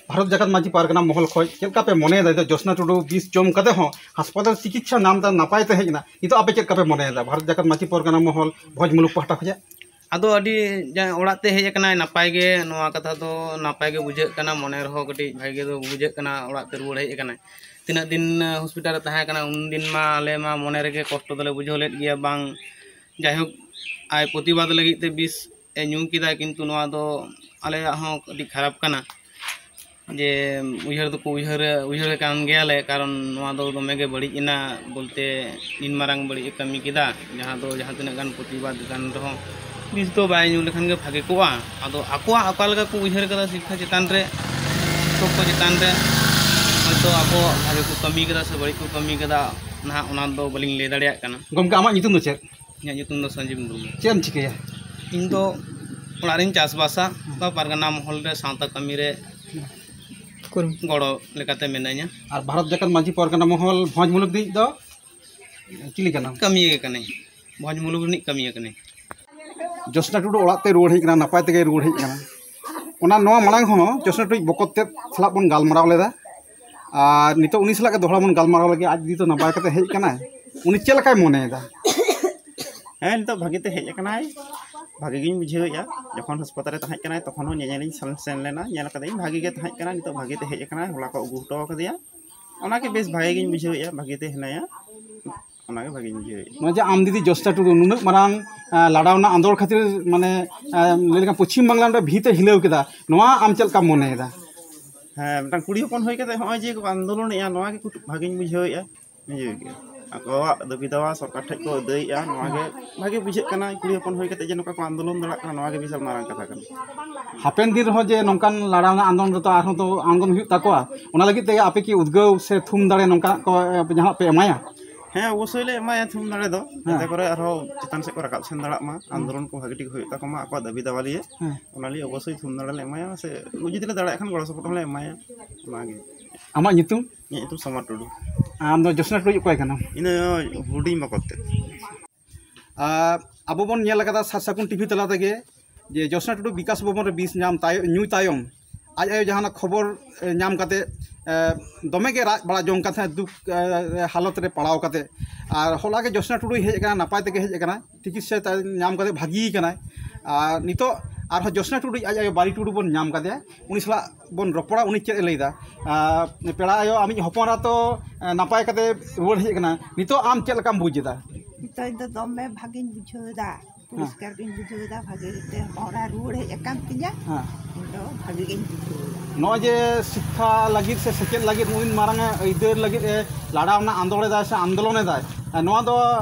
ᱵᱷᱟᱨᱚᱛ ᱡᱟᱠᱟᱛ ᱢᱟᱹᱡᱷᱤ ᱯᱟᱨᱜᱟᱱᱟ ᱢᱚᱦᱚᱞ ᱠᱷᱚᱱ ᱪᱮᱫ ᱞᱮᱠᱟ ᱯᱮ ᱢᱚᱱᱮᱭᱮᱫᱟ? ᱱᱤᱛᱚᱜ ᱡᱳᱥᱱᱟ ᱴᱩᱰᱩ ᱵᱤᱥ ᱡᱚᱢ ᱠᱟᱛᱮ ᱦᱚᱸ ᱦᱟᱥᱯᱟᱛᱟᱞ ᱪᱤᱠᱤᱛᱥᱟ ᱧᱟᱢ ᱛᱮ ᱱᱟᱯᱟᱭ ᱛᱮ ᱦᱮᱡ ᱮᱱᱟ, ᱱᱤᱛᱚᱜ ᱟᱯᱮ ᱪᱮᱫ ᱞᱮᱠᱟ ᱯᱮ ᱢᱚᱱᱮᱭᱮᱫᱟ ᱵᱷᱟᱨᱚᱛ ᱡᱟᱠᱟᱛ ᱢᱟᱹᱡᱷᱤ ᱯᱟᱨᱜᱟᱱᱟ ᱢᱚᱦᱚᱞ ᱵᱷᱚᱸᱡᱽ ᱢᱩᱞᱩᱠ ᱯᱟᱦᱴᱟ ᱠᱷᱚᱱᱟᱜ? ᱟᱫᱚ ᱟᱹᱰᱤ ᱡᱟ-, ᱚᱲᱟᱜ ᱛᱮ ᱦᱮᱡ ᱟᱠᱟᱱᱟᱭ, ᱱᱟᱯᱟᱭ ᱜᱮ, ᱱᱚᱣᱟ ᱠᱟᱛᱷᱟ ᱫᱚ ᱱᱟᱯᱟᱭ ᱜᱮ ᱵᱩᱡᱷᱟᱹᱜ ᱠᱟᱱᱟ, ᱢᱚᱱᱮ ᱨᱮᱦᱚᱸ ᱠᱟᱹᱴᱤᱡ ᱵᱷᱟᱜᱮ ᱫᱚ ᱵᱩᱡᱷᱟᱹᱜ ᱠᱟᱱᱟ᱾ ᱚᱲᱟᱜ ᱛᱮ ᱨᱩᱣᱟᱹᱲ ᱦᱮᱡ ᱟᱠᱟᱱᱟᱭ᱾ ᱛᱤᱱᱟᱹᱜ ᱫᱤᱱ ᱦᱚᱥᱯᱤᱴᱟᱞ ᱨᱮ ᱛᱟᱦᱮᱸ ᱠᱟᱱᱟ, ᱩᱱᱫᱤᱱ ᱢᱟ ᱟᱞᱮ ᱢᱟ ᱢᱚᱱᱮ ᱨᱮᱜᱮ ᱠᱚᱥᱴᱚ ᱫᱚᱞᱮ ᱵᱩᱡᱷᱟᱹᱣ ᱞᱮᱫ ᱜᱮᱭᱟ, ᱵᱟᱝ, ᱡᱟᱭᱦᱳᱠ, ᱟᱡ ᱯᱨᱚᱛᱤᱵᱟᱫᱽ ᱞᱟᱹᱜᱤᱫ ᱛᱮ ᱵᱤᱥ ᱮ ᱧᱩ ᱠᱮᱫᱟ, ᱠᱤᱱᱛᱩ ᱱᱚᱣᱟ ᱫᱚ ᱟᱞᱮᱭᱟᱜ ᱦᱚᱸ ᱟᱹᱰᱤ ᱠᱷᱟᱨᱟᱯ ᱠᱟᱱᱟ ᱡᱮ ᱩᱭᱦᱟᱹᱨ ᱫᱚᱠᱚ ᱩᱭᱦᱟᱹᱨ, ᱩᱭᱦᱟᱹᱨ ᱠᱟᱱ ᱜᱮᱭᱟᱞᱮ, ᱠᱟᱨᱚᱱ ᱱᱚᱣᱟ ᱫᱚ ᱫᱚᱢᱮ ᱜᱮ ᱵᱟᱹᱲᱤᱡ ᱮᱱᱟ, ᱵᱚᱞᱛᱮ ᱱᱤᱱ ᱢᱟᱨᱟᱝ ᱵᱟᱹᱲᱤᱡ ᱮ ᱠᱟᱹᱢᱤ ᱠᱮᱫᱟ, ᱡᱟᱦᱟᱸ ᱫᱚ ᱡᱟᱦᱟᱸ ᱛᱤᱱᱟᱹᱜ ᱜᱟᱱ ᱯᱨᱚᱛᱤᱵᱟᱫᱽ ᱠᱟᱱ ᱨᱮᱦᱚᱸ ᱵᱤᱥ ᱫᱚ ᱵᱟᱭ ᱧᱩ ᱞᱮᱠᱷᱟᱱ ᱜᱮ ᱵᱷᱟᱜᱮ ᱠᱚᱜᱼᱟ᱾ ᱟᱫᱚ ᱟᱠᱚᱣᱟᱜ ᱚᱠᱟ ᱞᱮᱠᱟ ᱠᱚ ᱩᱭᱦᱟᱹᱨ ᱠᱟᱫᱟ ᱥᱤᱠᱠᱷᱟ ᱪᱮᱛᱟᱱ ᱨᱮ, ᱥᱤᱠᱠᱷᱚᱠ ᱠᱚ ᱪᱮᱛᱟᱱ ᱨᱮ, ᱦᱚᱭᱛᱳ ᱟᱠᱚ ᱵᱷᱟᱜᱮ ᱠᱚ ᱠᱟᱹᱢᱤ ᱠᱟᱫᱟ ᱥᱮ ᱵᱟᱹᱲᱤᱡ ᱠᱚ ᱠᱟᱹᱢᱤ ᱠᱟᱫᱟ, ᱱᱟᱦᱟᱜ ᱚᱱᱟ ᱫᱚ ᱵᱟᱹᱞᱤᱧ ᱞᱟᱹᱭ ᱫᱟᱲᱮᱭᱟᱜ ᱠᱟᱱᱟ᱾ ᱜᱚᱢᱠᱮ, ᱟᱢᱟᱜ ᱧᱩᱛᱩᱢ ᱫᱚ ᱪᱮᱫ? ᱤᱧᱟᱹᱜ ᱧᱩᱛᱩᱢ ᱫᱚ ᱥᱚᱧᱡᱤᱵ ᱢᱩᱨᱢᱩ᱾ ᱪᱮᱫ ᱮᱢ ᱪᱤᱠᱟᱹᱭᱟ? ᱤᱧ ᱫᱚ ᱚᱲᱟᱜ ᱨᱤᱧ ᱪᱟᱥᱵᱟᱥᱟ, ᱵᱟ ᱯᱟᱨᱜᱟᱱᱟ ᱢᱚᱦᱚᱞ ᱨᱮ ᱥᱟᱶᱛᱟ ᱠᱟᱹᱢᱤ ᱨᱮ ᱠᱚᱨᱢᱤ᱾ ᱜᱚᱲᱚ ᱞᱮᱠᱟᱛᱮ ᱢᱮᱱᱟᱹᱧᱟ᱾ ᱟᱨ ᱵᱷᱟᱨᱚᱛ ᱡᱟᱠᱟᱛ ᱢᱟᱹᱡᱷᱤ ᱯᱟᱨᱜᱟᱱᱟ ᱢᱚᱦᱚᱞ ᱵᱷᱚᱸᱡᱽ ᱢᱩᱞᱩᱠ ᱨᱤᱱᱤᱡ ᱫᱚ ᱪᱤᱞᱤ ᱠᱟᱱᱟᱢ? ᱠᱟᱹᱢᱤᱭᱟᱹ ᱜᱮ ᱠᱟᱹᱱᱟᱹᱧ, ᱵᱷᱚᱸᱡᱽ ᱢᱩᱞᱩᱠ ᱨᱤᱱᱤᱡ ᱠᱟᱹᱢᱤᱭᱟᱹ ᱠᱟᱹᱱᱟᱹᱧ᱾ ᱡᱳᱥᱱᱟ ᱴᱩᱰᱩ ᱚᱲᱟᱜ ᱛᱮ ᱨᱩᱣᱟᱹᱲ ᱦᱮᱡ ᱠᱟᱱᱟ, ᱱᱟᱯᱟᱭ ᱛᱮᱜᱮ ᱨᱩᱣᱟᱹᱲ ᱦᱮᱡ ᱠᱟᱱᱟ᱾ ᱚᱱᱟ, ᱱᱚᱣᱟ ᱢᱟᱲᱟᱝ ᱦᱚᱸ ᱡᱳᱥᱱᱟ ᱴᱩᱰᱩ ᱵᱚᱠᱚᱛ ᱛᱮᱫ ᱥᱟᱞᱟᱜ ᱵᱚᱱ ᱜᱟᱞᱢᱟᱨᱟᱣ ᱞᱮᱫᱟ, ᱟᱨ ᱱᱤᱛᱚᱜ ᱩᱱᱤ ᱥᱟᱞᱟᱜ ᱜᱮ ᱫᱚᱦᱲᱟ ᱵᱚᱱ ᱜᱟᱞᱢᱟᱨᱟᱣ ᱞᱮᱜᱮ, ᱟᱡ ᱡᱩᱫᱤ ᱛᱚ ᱱᱟᱯᱟᱭ ᱠᱟᱛᱮ ᱦᱮᱡ ᱠᱟᱱᱟᱭ, ᱩᱱᱤ ᱪᱮᱫ ᱞᱮᱠᱟᱭ ᱢᱚᱱᱮᱭᱮᱫᱟ? ᱦᱮᱸ, ᱱᱤᱛᱚᱜ ᱵᱷᱟᱜᱮ ᱛᱮ ᱦᱮᱡ ᱟᱠᱟᱱᱟᱭ, ᱵᱷᱟᱜᱮ ᱜᱤᱧ ᱵᱩᱡᱷᱟᱹᱣᱮᱫᱼᱟ᱾ ᱡᱚᱠᱷᱚᱱ ᱦᱟᱥᱯᱟᱛᱟᱞ ᱨᱮ ᱛᱟᱦᱮᱸ ᱠᱟᱱᱟᱭ, ᱛᱚᱠᱷᱚᱱ ᱦᱚᱸ ᱧᱮᱧᱮᱞᱤᱧ ᱥᱮᱱ, ᱥᱮᱱ ᱞᱮᱱᱟ, ᱧᱮᱞ ᱠᱟᱫᱟᱹᱧ ᱵᱷᱟᱜᱮ ᱜᱮ ᱛᱟᱦᱮᱸ ᱠᱟᱱᱟᱭ, ᱱᱤᱛᱚᱜ ᱵᱷᱟᱜᱮ ᱛᱮ ᱦᱮᱡ ᱟᱠᱟᱱᱟᱭ, ᱦᱚᱞᱟ ᱠᱚ ᱟᱹᱜᱩ ᱦᱚᱴᱚ ᱠᱟᱫᱮᱭᱟ᱾ ᱚᱱᱟᱜᱮ ᱵᱮᱥ ᱵᱷᱟᱜᱮ ᱜᱤᱧ ᱵᱩᱡᱷᱟᱹᱣᱮᱫᱼᱟ, ᱵᱷᱟᱜᱮ ᱛᱮ ᱦᱮᱱᱟᱭᱟ, ᱚᱱᱟᱜᱮ ᱵᱷᱟᱜᱮᱧ ᱵᱩᱡᱷᱟᱹᱣᱮᱫᱼᱟ᱾ ᱱᱚᱜᱼᱚᱭ ᱡᱮ ᱟᱢ ᱫᱤᱫᱤ ᱡᱳᱥᱱᱟ ᱴᱩᱰᱩ ᱱᱩᱱᱟᱹᱜ ᱢᱟᱨᱟᱝ, ᱟᱸ, ᱞᱟᱲᱟᱣ ᱨᱮᱱᱟᱜ ᱟᱸᱫᱳᱲ ᱠᱷᱟᱹᱛᱤᱨ, ᱢᱟᱱᱮ, ᱟᱸ, ᱞᱟᱹᱭ ᱞᱮᱠᱷᱟᱱ ᱯᱚᱪᱷᱤᱢ ᱵᱟᱝᱞᱟ ᱢᱤᱫᱴᱟᱝ ᱵᱷᱤᱛ ᱮ ᱦᱤᱞᱟᱹᱣ ᱠᱮᱫᱟ, ᱱᱚᱣᱟ ᱟᱢ ᱪᱮᱫ ᱞᱮᱠᱟᱢ ᱢᱚᱱᱮᱭᱮᱫᱟ? ᱦᱮᱸ, ᱢᱤᱫᱴᱟᱝ ᱠᱩᱲᱤ ᱦᱚᱯᱚᱱ ᱦᱩᱭ ᱠᱟᱛᱮ ᱦᱚᱸᱜᱼᱚᱭ ᱡᱮ ᱠᱚ ᱟᱱᱫᱳᱞᱚᱱᱮᱫᱼᱟ, ᱱᱚᱣᱟ ᱜᱮ ᱠᱷᱩᱵ ᱵᱷᱟᱜᱮᱧ ᱵᱩᱡᱷᱟᱹᱣᱮᱫᱼᱟ, ᱵᱩᱡᱷᱟᱹᱣ ᱠᱮᱫᱼᱟ᱾ ᱟᱠᱚᱣᱟᱜ ᱫᱟᱹᱵᱤ ᱫᱟᱣᱟ ᱥᱚᱨᱠᱟᱨ ᱴᱷᱮᱱ ᱠᱚ ᱟᱹᱫᱟᱹᱭᱮᱜᱼᱟ᱾ ᱱᱚᱣᱟ ᱜᱮ ᱵᱷᱟᱜᱮ ᱵᱩᱡᱷᱟᱹᱜ ᱠᱟᱱᱟ, ᱠᱩᱲᱤ ᱦᱚᱯᱚᱱ ᱦᱩᱭ ᱠᱟᱛᱮ ᱡᱮ ᱱᱚᱝᱠᱟ ᱠᱚ ᱟᱱᱫᱳᱞᱚᱱ ᱫᱟᱲᱮᱭᱟᱜ ᱠᱟᱱᱟ, ᱱᱚᱣᱟ ᱜᱮ ᱵᱤᱥᱟᱞ ᱢᱟᱨᱟᱝ ᱠᱟᱛᱷᱟ ᱠᱟᱱᱟ᱾ ᱦᱟᱯᱮᱱ ᱫᱤᱱ ᱨᱮᱦᱚᱸ ᱡᱮ ᱱᱚᱝᱠᱟᱱ ᱞᱟᱲᱟᱣᱱᱟ ᱟᱱᱫᱳᱞᱚᱱ ᱨᱮᱫᱚ ᱟᱨᱦᱚᱸ ᱫᱚ ᱟᱱᱫᱳᱞᱚᱱ ᱦᱩᱭᱩᱜ ᱛᱟᱠᱚᱣᱟ, ᱚᱱᱟ ᱞᱟᱹᱜᱤᱫ ᱛᱮ ᱟᱯᱮ ᱠᱤ ᱩᱫᱽᱜᱟᱹᱣ ᱥᱮ ᱛᱷᱩᱢ ᱫᱟᱲᱮ ᱱᱚᱝᱠᱟᱱᱟᱜ ᱠᱚ ᱡᱟᱦᱟᱱᱟᱜ ᱯᱮ ᱮᱢᱟᱭᱟ? ᱦᱮᱸ, ᱚᱵᱚᱥᱥᱳᱭ ᱞᱮ ᱮᱢᱟᱭᱟ ᱛᱷᱩᱢ ᱫᱟᱲᱮ ᱫᱚ, ᱦᱮᱸ᱾ ᱡᱟᱛᱮ ᱠᱚᱨᱮ ᱟᱨᱦᱚᱸ ᱪᱮᱛᱟᱱ ᱥᱮᱫ ᱠᱚ ᱨᱟᱠᱟᱵ ᱥᱮᱱ ᱫᱟᱲᱮᱭᱟᱜ ᱢᱟ, ᱦᱩᱸ᱾ ᱟᱱᱫᱳᱞᱚᱱ ᱠᱚ ᱵᱷᱟᱜᱮ ᱴᱷᱤᱠ ᱦᱩᱭᱩᱜ ᱛᱟᱠᱚ ᱢᱟ ᱟᱠᱚᱣᱟᱜ ᱫᱟᱹᱵᱤ ᱫᱟᱣᱟ ᱞᱤᱭᱮ᱾ ᱦᱮᱸ᱾ ᱚᱱᱟ ᱞᱤᱭᱮ ᱚᱵᱚᱥᱥᱳᱭ ᱛᱷᱩᱢ ᱫᱟᱲᱮ ᱞᱮ ᱮᱢᱟᱭᱟ, ᱥᱮ ᱡᱩᱫᱤ ᱞᱮ ᱫᱟᱲᱮᱭᱟᱜ ᱠᱷᱟᱱ ᱜᱚᱲᱚ ᱥᱚᱯᱚᱦᱚᱫ ᱦᱚᱸᱞᱮ ᱮᱢᱟᱭᱟ᱾ ᱚᱱᱟᱜᱮ᱾ ᱟᱢᱟᱜ ᱧᱩᱛᱩᱢ? ᱤᱧᱟᱹᱜ ᱧᱩᱛᱩᱢ ᱥᱚᱢᱨᱟᱴ ᱴᱩᱰᱩ᱾ ᱟᱢ ᱫᱚ ᱡᱳᱥᱱᱟ ᱴᱩᱰᱩ ᱚᱠᱚᱭ ᱠᱟᱱᱟᱢ? ᱤᱧ ᱫᱚ ᱦᱩᱰᱤᱧ ᱵᱟ ᱠᱚᱛᱮ᱾ ᱟᱨ ᱟᱵᱚ ᱵᱚᱱ ᱧᱮᱞ ᱟᱠᱟᱫᱟ ᱥᱟᱨ ᱥᱟᱹᱜᱩᱱ ᱴᱤᱵᱷᱤ ᱛᱟᱞᱟ ᱛᱮᱜᱮ ᱡᱮ ᱡᱳᱥᱱᱟ ᱴᱩᱰᱩ ᱵᱤᱠᱟᱥ ᱵᱷᱚᱵᱚᱱ ᱨᱮ ᱵᱤᱥ ᱧᱟᱢ ᱛᱟᱭ-, ᱧᱩ ᱛᱟᱭᱚᱢ ᱟᱡ ᱟᱭᱳ ᱡᱟᱦᱟᱱᱟᱜ ᱠᱷᱚᱵᱚᱨ, ᱮ, ᱧᱟᱢ ᱠᱟᱛᱮ, ᱮ, ᱫᱚᱢᱮ ᱜᱮ ᱨᱟᱜ ᱵᱟᱲᱟ ᱡᱚᱝ ᱠᱟᱱ ᱛᱟᱦᱮᱸᱫ, ᱫᱩᱠ, ᱮ, ᱦᱟᱞᱚᱛ ᱨᱮ ᱯᱟᱲᱟᱣ ᱠᱟᱛᱮ᱾ ᱟᱨ ᱦᱚᱞᱟ ᱜᱮ ᱡᱳᱥᱱᱟ ᱴᱩᱰᱩᱭ ᱦᱮᱡ ᱟᱠᱟᱱᱟ, ᱱᱟᱯᱟᱭ ᱛᱮᱜᱮ ᱦᱮᱡ ᱟᱠᱟᱱᱟᱭ, ᱪᱤᱠᱤᱛᱥᱟ ᱛᱟᱭ ᱧᱟᱢ ᱠᱟᱛᱮ ᱵᱷᱟᱹᱜᱤ ᱠᱟᱱᱟᱭ᱾ ᱟᱨ ᱱᱤᱛᱚᱜ ᱟᱨᱦᱚᱸ ᱡᱳᱥᱱᱟ ᱴᱩᱰᱩ ᱟᱡ ᱟᱭᱳ ᱵᱟᱨᱤ ᱴᱩᱰᱩ ᱵᱚᱱ ᱧᱟᱢ ᱠᱟᱫᱮᱭᱟ, ᱩᱱᱤ ᱥᱟᱞᱟᱜ ᱵᱚᱱ ᱨᱚᱯᱚᱲᱟ, ᱩᱱᱤ ᱪᱮᱫ ᱮ ᱞᱟᱹᱭᱫᱟ᱾ ᱟᱨ ᱯᱮᱲᱟ ᱟᱭᱳ, ᱟᱢᱤᱡ ᱦᱚᱯᱚᱱ ᱮᱨᱟ ᱛᱚ, ᱮ, ᱱᱟᱯᱟᱭ ᱠᱟᱛᱮ ᱨᱩᱣᱟᱹᱲ ᱦᱮᱡ ᱟᱠᱟᱱᱟ, ᱱᱤᱛᱚᱜ ᱟᱢ ᱪᱮᱫ ᱞᱮᱠᱟᱢ ᱵᱩᱡᱽ ᱮᱫᱟ? ᱱᱤᱛᱚᱜ ᱫᱚ ᱫᱚᱢᱮ ᱵᱷᱟᱜᱮᱧ ᱵᱩᱡᱷᱟᱹᱣ ᱮᱫᱟ, ᱯᱚᱨᱤᱥᱠᱟᱨ ᱜᱤᱧ ᱵᱩᱡᱷᱟᱹᱣ ᱮᱫᱟ, ᱵᱷᱟᱜᱮ ᱜᱮ ᱦᱚᱲᱟ ᱨᱩᱣᱟᱹᱲ ᱦᱮᱡ ᱟᱠᱟᱱ ᱛᱤᱧᱟ᱾ ᱦᱮᱸ᱾ ᱤᱧ ᱫᱚ ᱵᱷᱟᱜᱮ ᱜᱤᱧ ᱵᱩᱡᱷᱟᱹᱣ ᱮᱫᱟ᱾ ᱱᱚᱜᱼᱚᱭ ᱡᱮ ᱥᱤᱠᱠᱷᱟ ᱞᱟᱹᱜᱤᱫ ᱥᱮ ᱥᱮᱪᱮᱫ ᱞᱟᱹᱜᱤᱫ ᱩᱱ ᱢᱟᱨᱟᱝ ᱮ ᱟᱹᱭᱫᱟᱹᱨ ᱞᱟᱹᱜᱤᱫ ᱮ ᱞᱟᱲᱟᱣ ᱨᱮᱱᱟᱜ ᱟᱱᱫᱳᱲ ᱮᱫᱟᱭ ᱥᱮ ᱟᱱᱫᱳᱞᱚᱱ ᱮᱫᱟᱭ, ᱱᱚᱣᱟ ᱫᱚ,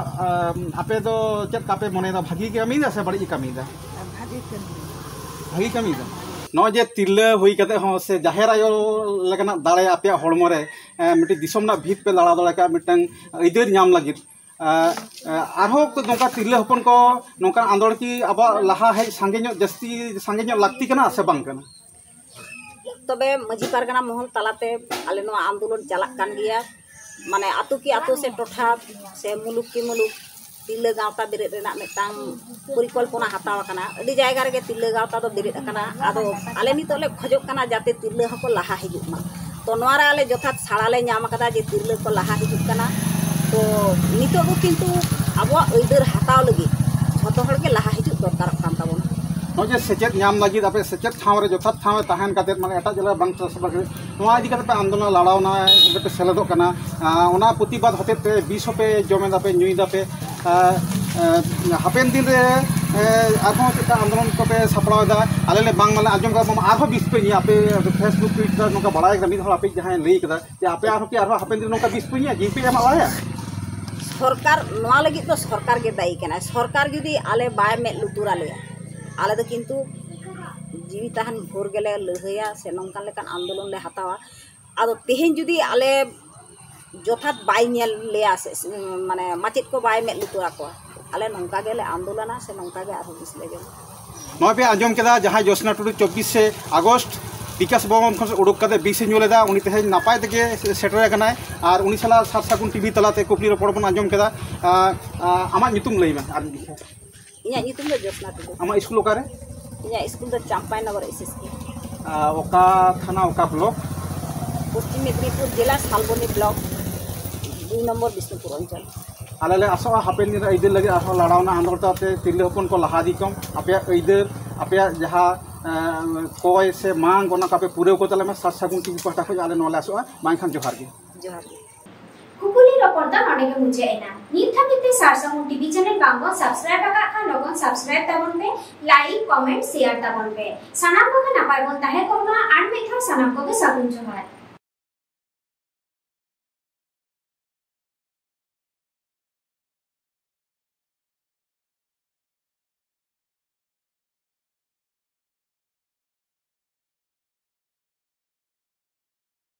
ᱟᱢ, ᱟᱯᱮ ᱫᱚ ᱪᱮᱫ ᱞᱮᱠᱟ ᱯᱮ ᱢᱚᱱᱮᱭᱮᱫᱟ? ᱵᱷᱟᱜᱮ ᱜᱮ ᱠᱟᱹᱢᱤᱭᱮᱫᱟ ᱥᱮ ᱵᱟᱹᱲᱤᱡ ᱮ ᱠᱟᱹᱢᱤᱭᱮᱫᱟ? ᱵᱷᱟᱜᱮ ᱠᱟᱹᱢᱤ᱾ ᱵᱷᱟᱜᱮ ᱠᱟᱹᱢᱤᱭᱮᱫᱟ᱾ ᱱᱚᱜᱼᱚᱭ ᱡᱮ ᱛᱤᱨᱞᱟᱹ ᱦᱩᱭ ᱠᱟᱛᱮ ᱦᱚᱸ ᱥᱮ ᱡᱟᱦᱮᱨ ᱟᱭᱳ ᱞᱮᱠᱟᱱᱟᱜ ᱫᱟᱲᱮ ᱟᱯᱮᱭᱟᱜ ᱦᱚᱲᱢᱚ ᱨᱮ, ᱮ, ᱢᱤᱫᱴᱤᱡ ᱫᱤᱥᱚᱢ ᱨᱮᱱᱟᱜ ᱵᱷᱤᱛ ᱯᱮ ᱞᱟᱲᱟᱣ ᱫᱟᱲᱮ ᱠᱟᱜᱼᱟ, ᱢᱤᱫᱴᱟᱝ ᱟᱹᱭᱫᱟᱹᱨ ᱧᱟᱢ ᱞᱟᱹᱜᱤᱫ, ᱮ, ᱮ, ᱟᱨᱦᱚᱸ ᱠᱚ ᱱᱚᱝᱠᱟ ᱛᱤᱨᱞᱟᱹ ᱦᱚᱯᱚᱱ ᱠᱚ ᱱᱚᱝᱠᱟᱱ ᱟᱸᱫᱳᱲ ᱠᱤ ᱟᱵᱚᱣᱟᱜ ᱞᱟᱦᱟ ᱦᱮᱡ ᱥᱟᱸᱜᱮ ᱧᱚᱜ, ᱡᱟᱹᱥᱛᱤ ᱥᱟᱸᱜᱮ ᱧᱚᱜ ᱞᱟᱹᱠᱛᱤ ᱠᱟᱱᱟ ᱥᱮ ᱵᱟᱝ ᱠᱟᱱᱟ? ᱛᱚᱵᱮ ᱢᱟᱹᱡᱷᱤ ᱯᱟᱨᱜᱟᱱᱟ ᱢᱚᱦᱚᱞ ᱛᱟᱞᱟᱛᱮ ᱟᱞᱮ ᱱᱚᱣᱟ ᱟᱱᱫᱳᱞᱚᱱ ᱪᱟᱞᱟᱜ ᱠᱟᱱ ᱜᱮᱭᱟ, ᱢᱟᱱᱮ ᱟᱛᱳ ᱠᱤ ᱟᱛᱳ ᱥᱮ ᱴᱚᱴᱷᱟ ᱥᱮ ᱢᱩᱞᱩᱠ ᱠᱤ ᱢᱩᱞᱩᱠ ᱛᱤᱨᱞᱟᱹ ᱜᱟᱶᱛᱟ ᱵᱮᱨᱮᱫ ᱨᱮᱱᱟᱜ ᱢᱤᱫᱴᱟᱝ ᱯᱚᱨᱤᱠᱚᱞᱯᱚᱱᱟ ᱦᱟᱛᱟᱣ ᱟᱠᱟᱱᱟ᱾ ᱟᱹᱰᱤ ᱡᱟᱭᱜᱟ ᱨᱮᱜᱮ ᱛᱤᱨᱞᱟᱹ ᱜᱟᱶᱛᱟ ᱫᱚ ᱵᱮᱨᱮᱫ ᱟᱠᱟᱱᱟ᱾ ᱟᱫᱚ ᱟᱞᱮ ᱱᱤᱛᱚᱜ ᱞᱮ ᱠᱷᱚᱡᱚᱜ ᱠᱟᱱᱟ ᱡᱟᱛᱮ ᱛᱤᱨᱞᱟᱹ ᱦᱚᱸᱠᱚ ᱞᱟᱦᱟ ᱦᱤᱡᱩᱜ ᱢᱟ᱾ ᱛᱚ ᱱᱚᱣᱟ ᱨᱮ ᱟᱞᱮ ᱡᱚᱛᱷᱟᱛ ᱥᱟᱲᱟ ᱞᱮ ᱧᱟᱢ ᱟᱠᱟᱫᱟ ᱡᱮ ᱛᱤᱨᱞᱟᱹ ᱠᱚ ᱞᱟᱦᱟ ᱦᱤᱡᱩᱜ ᱠᱟᱱᱟ᱾ ᱛᱚ ᱱᱤᱛᱚᱜ ᱫᱚ ᱠᱤᱱᱛᱩ ᱟᱵᱚᱣᱟᱜ ᱟᱹᱭᱫᱟᱹᱨ ᱦᱟᱛᱟᱣ ᱞᱟᱹᱜᱤᱫ ᱡᱷᱚᱛᱚ ᱦᱚᱲ ᱜᱮ ᱞᱟᱦᱟ ᱦᱤᱡᱩᱜ ᱫᱚᱨᱠᱟᱨᱚᱜ ᱠᱟᱱ ᱛᱟᱵᱚᱱᱟ᱾ ᱱᱚᱜᱼᱚᱭ ᱡᱮ ᱥᱮᱪᱮᱫ ᱧᱟᱢ ᱞᱟᱹᱜᱤᱫ ᱟᱯᱮ ᱥᱮᱪᱮᱫ ᱴᱷᱟᱶ ᱨᱮ ᱡᱚᱛᱷᱟᱛ ᱴᱷᱟᱶ ᱨᱮ ᱛᱟᱦᱮᱱ ᱠᱟᱛᱮᱫ, ᱢᱟᱱᱮ ᱮᱴᱟᱜ ᱡᱮᱞᱟ ᱵᱟᱝ transfer ᱠᱟᱛᱮᱫ, ᱱᱚᱣᱟ ᱤᱫᱤ ᱠᱟᱛᱮᱫ ᱯᱮ ᱟᱱᱫᱳᱞᱚᱱ ᱞᱟᱲᱟᱣᱱᱟ, ᱚᱸᱰᱮ ᱯᱮ ᱥᱮᱞᱮᱫᱚᱜ ᱠᱟᱱᱟ᱾ ᱟᱨ ᱚᱱᱟ ᱯᱨᱚᱛᱤᱵᱟᱫ ᱦᱚᱛᱮᱡ ᱛᱮ ᱵᱤᱥ ᱦᱚᱸᱯᱮ ᱡᱚᱢ ᱮᱫᱟ ᱯᱮ, ᱧᱩᱭ ᱫᱟᱯᱮ᱾ ᱟᱨ, ᱟᱨ ᱦᱟᱯᱮᱱ ᱫᱤᱱ ᱨᱮ, ᱮ, ᱟᱨᱦᱚᱸ ᱪᱮᱫ ᱞᱮᱠᱟ ᱟᱱᱫᱳᱞᱚᱱ ᱠᱚᱯᱮ ᱥᱟᱯᱲᱟᱣ ᱮᱫᱟ? ᱟᱞᱮ ᱞᱮ ᱵᱟᱝ ᱢᱟᱞᱮ ᱟᱸᱡᱚᱢ ᱠᱟᱫᱟ, ᱵᱟᱝ ᱟᱨᱦᱚᱸ ᱵᱤᱥ ᱯᱮ ᱧᱩᱭᱟ᱾ ᱟᱯᱮ Facebook, Twitter ᱱᱚᱝᱠᱟ ᱵᱟᱲᱟᱭ ᱠᱟᱱᱟ, ᱢᱤᱫ ᱦᱚᱲ ᱟᱯᱮ ᱡᱟᱦᱟᱸᱭ ᱞᱟᱹᱭ ᱠᱟᱫᱟ ᱡᱮ ᱟᱯᱮ ᱟᱨᱦᱚᱸ ᱠᱤ ᱟᱨᱦᱚᱸ ᱦᱟᱯᱮᱱ ᱫᱤᱱ ᱱᱚᱝᱠᱟ ᱵᱤᱥ ᱯᱮ ᱧᱩᱭᱟ, ᱡᱤᱣᱤ ᱯᱮ ᱮᱢᱟ ᱵᱟᱲᱟᱭᱟ? ᱥᱚᱨᱠᱟᱨ ᱱᱚᱣᱟ ᱞᱟᱹᱜᱤᱫ ᱫᱚ ᱥᱚᱨᱠᱟᱨ ᱜᱮ ᱫᱟᱭᱤ ᱠᱟᱱᱟᱭ᱾ ᱥᱚᱨᱠᱟᱨ ᱡᱩᱫᱤ ᱟᱞᱮ ᱵᱟᱭ ᱢᱮᱫ ᱞᱩᱛᱩᱨ ᱟᱞᱮᱭᱟ, ᱟᱞᱮ ᱫᱚ ᱠᱤᱱᱛᱩ ᱡᱤᱣᱤ ᱛᱟᱦᱮᱱ ᱵᱷᱳᱨ ᱜᱮᱞᱮ ᱞᱟᱹᱲᱦᱟᱹᱭᱟ ᱥᱮ ᱱᱚᱝᱠᱟᱱ ᱞᱮᱠᱟᱱ ᱟᱱᱫᱳᱞᱚᱱ ᱞᱮ ᱦᱟᱛᱟᱣᱟ᱾ ᱟᱫᱚ ᱛᱮᱦᱮᱧ ᱡᱩᱫᱤ ᱟᱞᱮ ᱡᱚᱛᱷᱟᱛ ᱵᱟᱭ ᱧᱮᱞ ᱞᱮᱭᱟ ᱥᱮ ᱢᱟᱱᱮ ᱢᱟᱪᱮᱫ ᱠᱚ ᱵᱟᱭ ᱢᱮᱫ ᱞᱩᱛᱩᱨ ᱟᱠᱚᱣᱟ, ᱟᱞᱮ ᱱᱚᱝᱠᱟ ᱜᱮᱞᱮ ᱟᱱᱫᱳᱞᱚᱱᱟ ᱥᱮ ᱱᱚᱝᱠᱟ ᱜᱮ ᱟᱨᱦᱚᱸ ᱵᱤᱥ ᱞᱮ ᱡᱚᱢᱟ᱾ ᱱᱚᱣᱟ ᱯᱮ ᱟᱸᱡᱚᱢ ᱠᱮᱫᱟ, ᱡᱟᱦᱟᱸᱭ ᱡᱳᱥᱱᱟ ᱴᱩᱰᱩ ᱪᱚᱵᱵᱤᱥᱮ ᱟᱜᱚᱥᱴ ᱵᱤᱠᱟᱥ ᱵᱷᱚᱵᱚᱱ ᱠᱷᱚᱱ ᱩᱰᱩᱠ ᱠᱟᱛᱮ ᱵᱤᱥ ᱮ ᱧᱩ ᱞᱮᱫᱟ, ᱩᱱᱤ ᱛᱮᱦᱮᱧ ᱱᱟᱯᱟᱭ ᱛᱮᱜᱮ ᱥᱮᱴᱮᱨ ᱟᱠᱟᱱᱟᱭ᱾ ᱟᱨ ᱩᱱᱤ ᱥᱟᱞᱟᱜ ᱥᱟᱨ ᱥᱟᱹᱜᱩᱱ ᱴᱤᱵᱷᱤ ᱛᱟᱞᱟᱛᱮ ᱠᱩᱠᱞᱤ ᱨᱚᱯᱚᱲ ᱵᱚᱱ ᱟᱸᱡᱚᱢ ᱠᱮᱫᱟ᱾ ᱟᱸ, ᱟᱸ, ᱟᱢᱟᱜ ᱧᱩᱛᱩᱢ ᱞᱟᱹᱭ ᱢᱮ ᱟᱨ ᱢᱤᱫ ᱫᱷᱟᱣ᱾ ᱤᱧᱟᱹᱜ ᱧᱩᱛᱩᱢ ᱫᱚ ᱡᱳᱥᱱᱟ ᱴᱩᱰᱩ᱾ ᱟᱢᱟᱜ ᱥᱠᱩᱞ ᱚᱠᱟᱨᱮ? ᱤᱧᱟᱹᱜ ᱥᱠᱩᱞ ᱫᱚ ᱪᱟᱢᱯᱟᱭᱱᱚᱜᱚᱨ ᱮᱥ ᱮᱥ ᱠᱮ᱾ ᱟᱸ, ᱚᱠᱟ ᱛᱷᱟᱱᱟ, ᱚᱠᱟ ᱵᱞᱚᱠ? ᱯᱚᱥᱪᱤᱢ ᱢᱮᱫᱽᱱᱤᱯᱩᱨ ᱡᱮᱞᱟ, ᱥᱟᱞᱵᱚᱱᱤ ᱵᱞᱚᱠ, ᱫᱩᱭ ᱱᱚᱢᱵᱚᱨ ᱵᱤᱥᱱᱩᱯᱩᱨ ᱚᱧᱪᱚᱞ᱾ ᱟᱞᱮ ᱞᱮ ᱟᱥᱚᱜᱼᱟ ᱦᱟᱯᱮᱱ ᱫᱤᱱ ᱨᱮ ᱟᱹᱭᱫᱟᱹᱨ ᱞᱟᱹᱜᱤᱫ ᱟᱨᱦᱚᱸ ᱞᱟᱲᱟᱣᱱᱟ ᱟᱱᱫᱳᱞᱚᱱ ᱛᱟᱞᱟᱛᱮ ᱛᱤᱨᱞᱟᱹ ᱦᱚᱯᱚᱱ ᱠᱚ ᱞᱟᱦᱟ ᱤᱫᱤ ᱠᱚᱢ, ᱟᱯᱮᱭᱟᱜ ᱟᱹᱭᱫᱟᱹᱨ, ᱟᱯᱮᱭᱟᱜ ᱡᱟᱦᱟᱸ ᱮᱸ, ᱠᱚᱭ ᱥᱮ ᱢᱟᱝ, ᱚᱱᱟ ᱠᱚ ᱟᱯᱮ ᱯᱩᱨᱟᱹᱣ ᱠᱚ ᱛᱟᱞᱮ ᱢᱟ᱾ ᱥᱟᱨ ᱥᱟᱹᱜᱩᱱ ᱴᱤᱵᱷᱤ ᱯᱟᱦᱴᱟ ᱠᱷᱚᱱ ᱟᱞᱮ ᱱᱚᱣᱟ ᱞᱮ ᱟᱥᱚᱜᱼᱟ᱾ ᱢᱟ ᱮᱱᱠᱷᱟᱱ ᱡᱚᱦᱟᱨ ᱜᱮ᱾ ᱡᱚᱦᱟᱨ ᱜᱮ᱾ ᱠᱩᱠᱞᱤ ᱨᱚᱯᱚᱲ ᱫᱚ ᱱᱚᱰᱮ ᱜᱮ ᱢᱩᱪᱟᱹᱫ ᱮᱱᱟ᱾ ᱱᱤᱛ ᱫᱷᱟᱹᱵᱤᱡ ᱛᱮ ᱥᱟᱨ ᱥᱟᱹᱜᱩᱱ ᱴᱤᱵᱷᱤ ᱪᱮᱱᱮᱞ ᱵᱟᱝ ᱵᱚᱱ ᱥᱟᱵᱥᱠᱨᱟᱭᱤᱵ ᱟᱠᱟᱫ ᱠᱷᱟᱱ ᱞᱚᱜᱚᱱ ᱥᱟᱵᱥᱠᱨᱟᱭᱤᱵ ᱛᱟᱵᱚᱱ ᱯᱮ, ᱞᱟᱭᱤᱠ, ᱠᱚᱢᱮᱱᱴ, ᱥᱮᱭᱟᱨ ᱛᱟᱵᱚᱱ ᱯᱮ᱾ ᱥᱟᱱᱟᱢ ᱠᱚᱜᱮ ᱱᱟᱯᱟᱭ ᱵᱚᱱ ᱛᱟᱦᱮᱸ ᱠᱚᱜ ᱢᱟ᱾ ᱟᱨ ᱢᱤᱫ ᱫᱷᱟᱣ ᱥᱟᱱᱟᱢ ᱠᱚᱜᱮ ᱥᱟᱹᱜᱩᱱ ᱡᱚᱦᱟᱨ᱾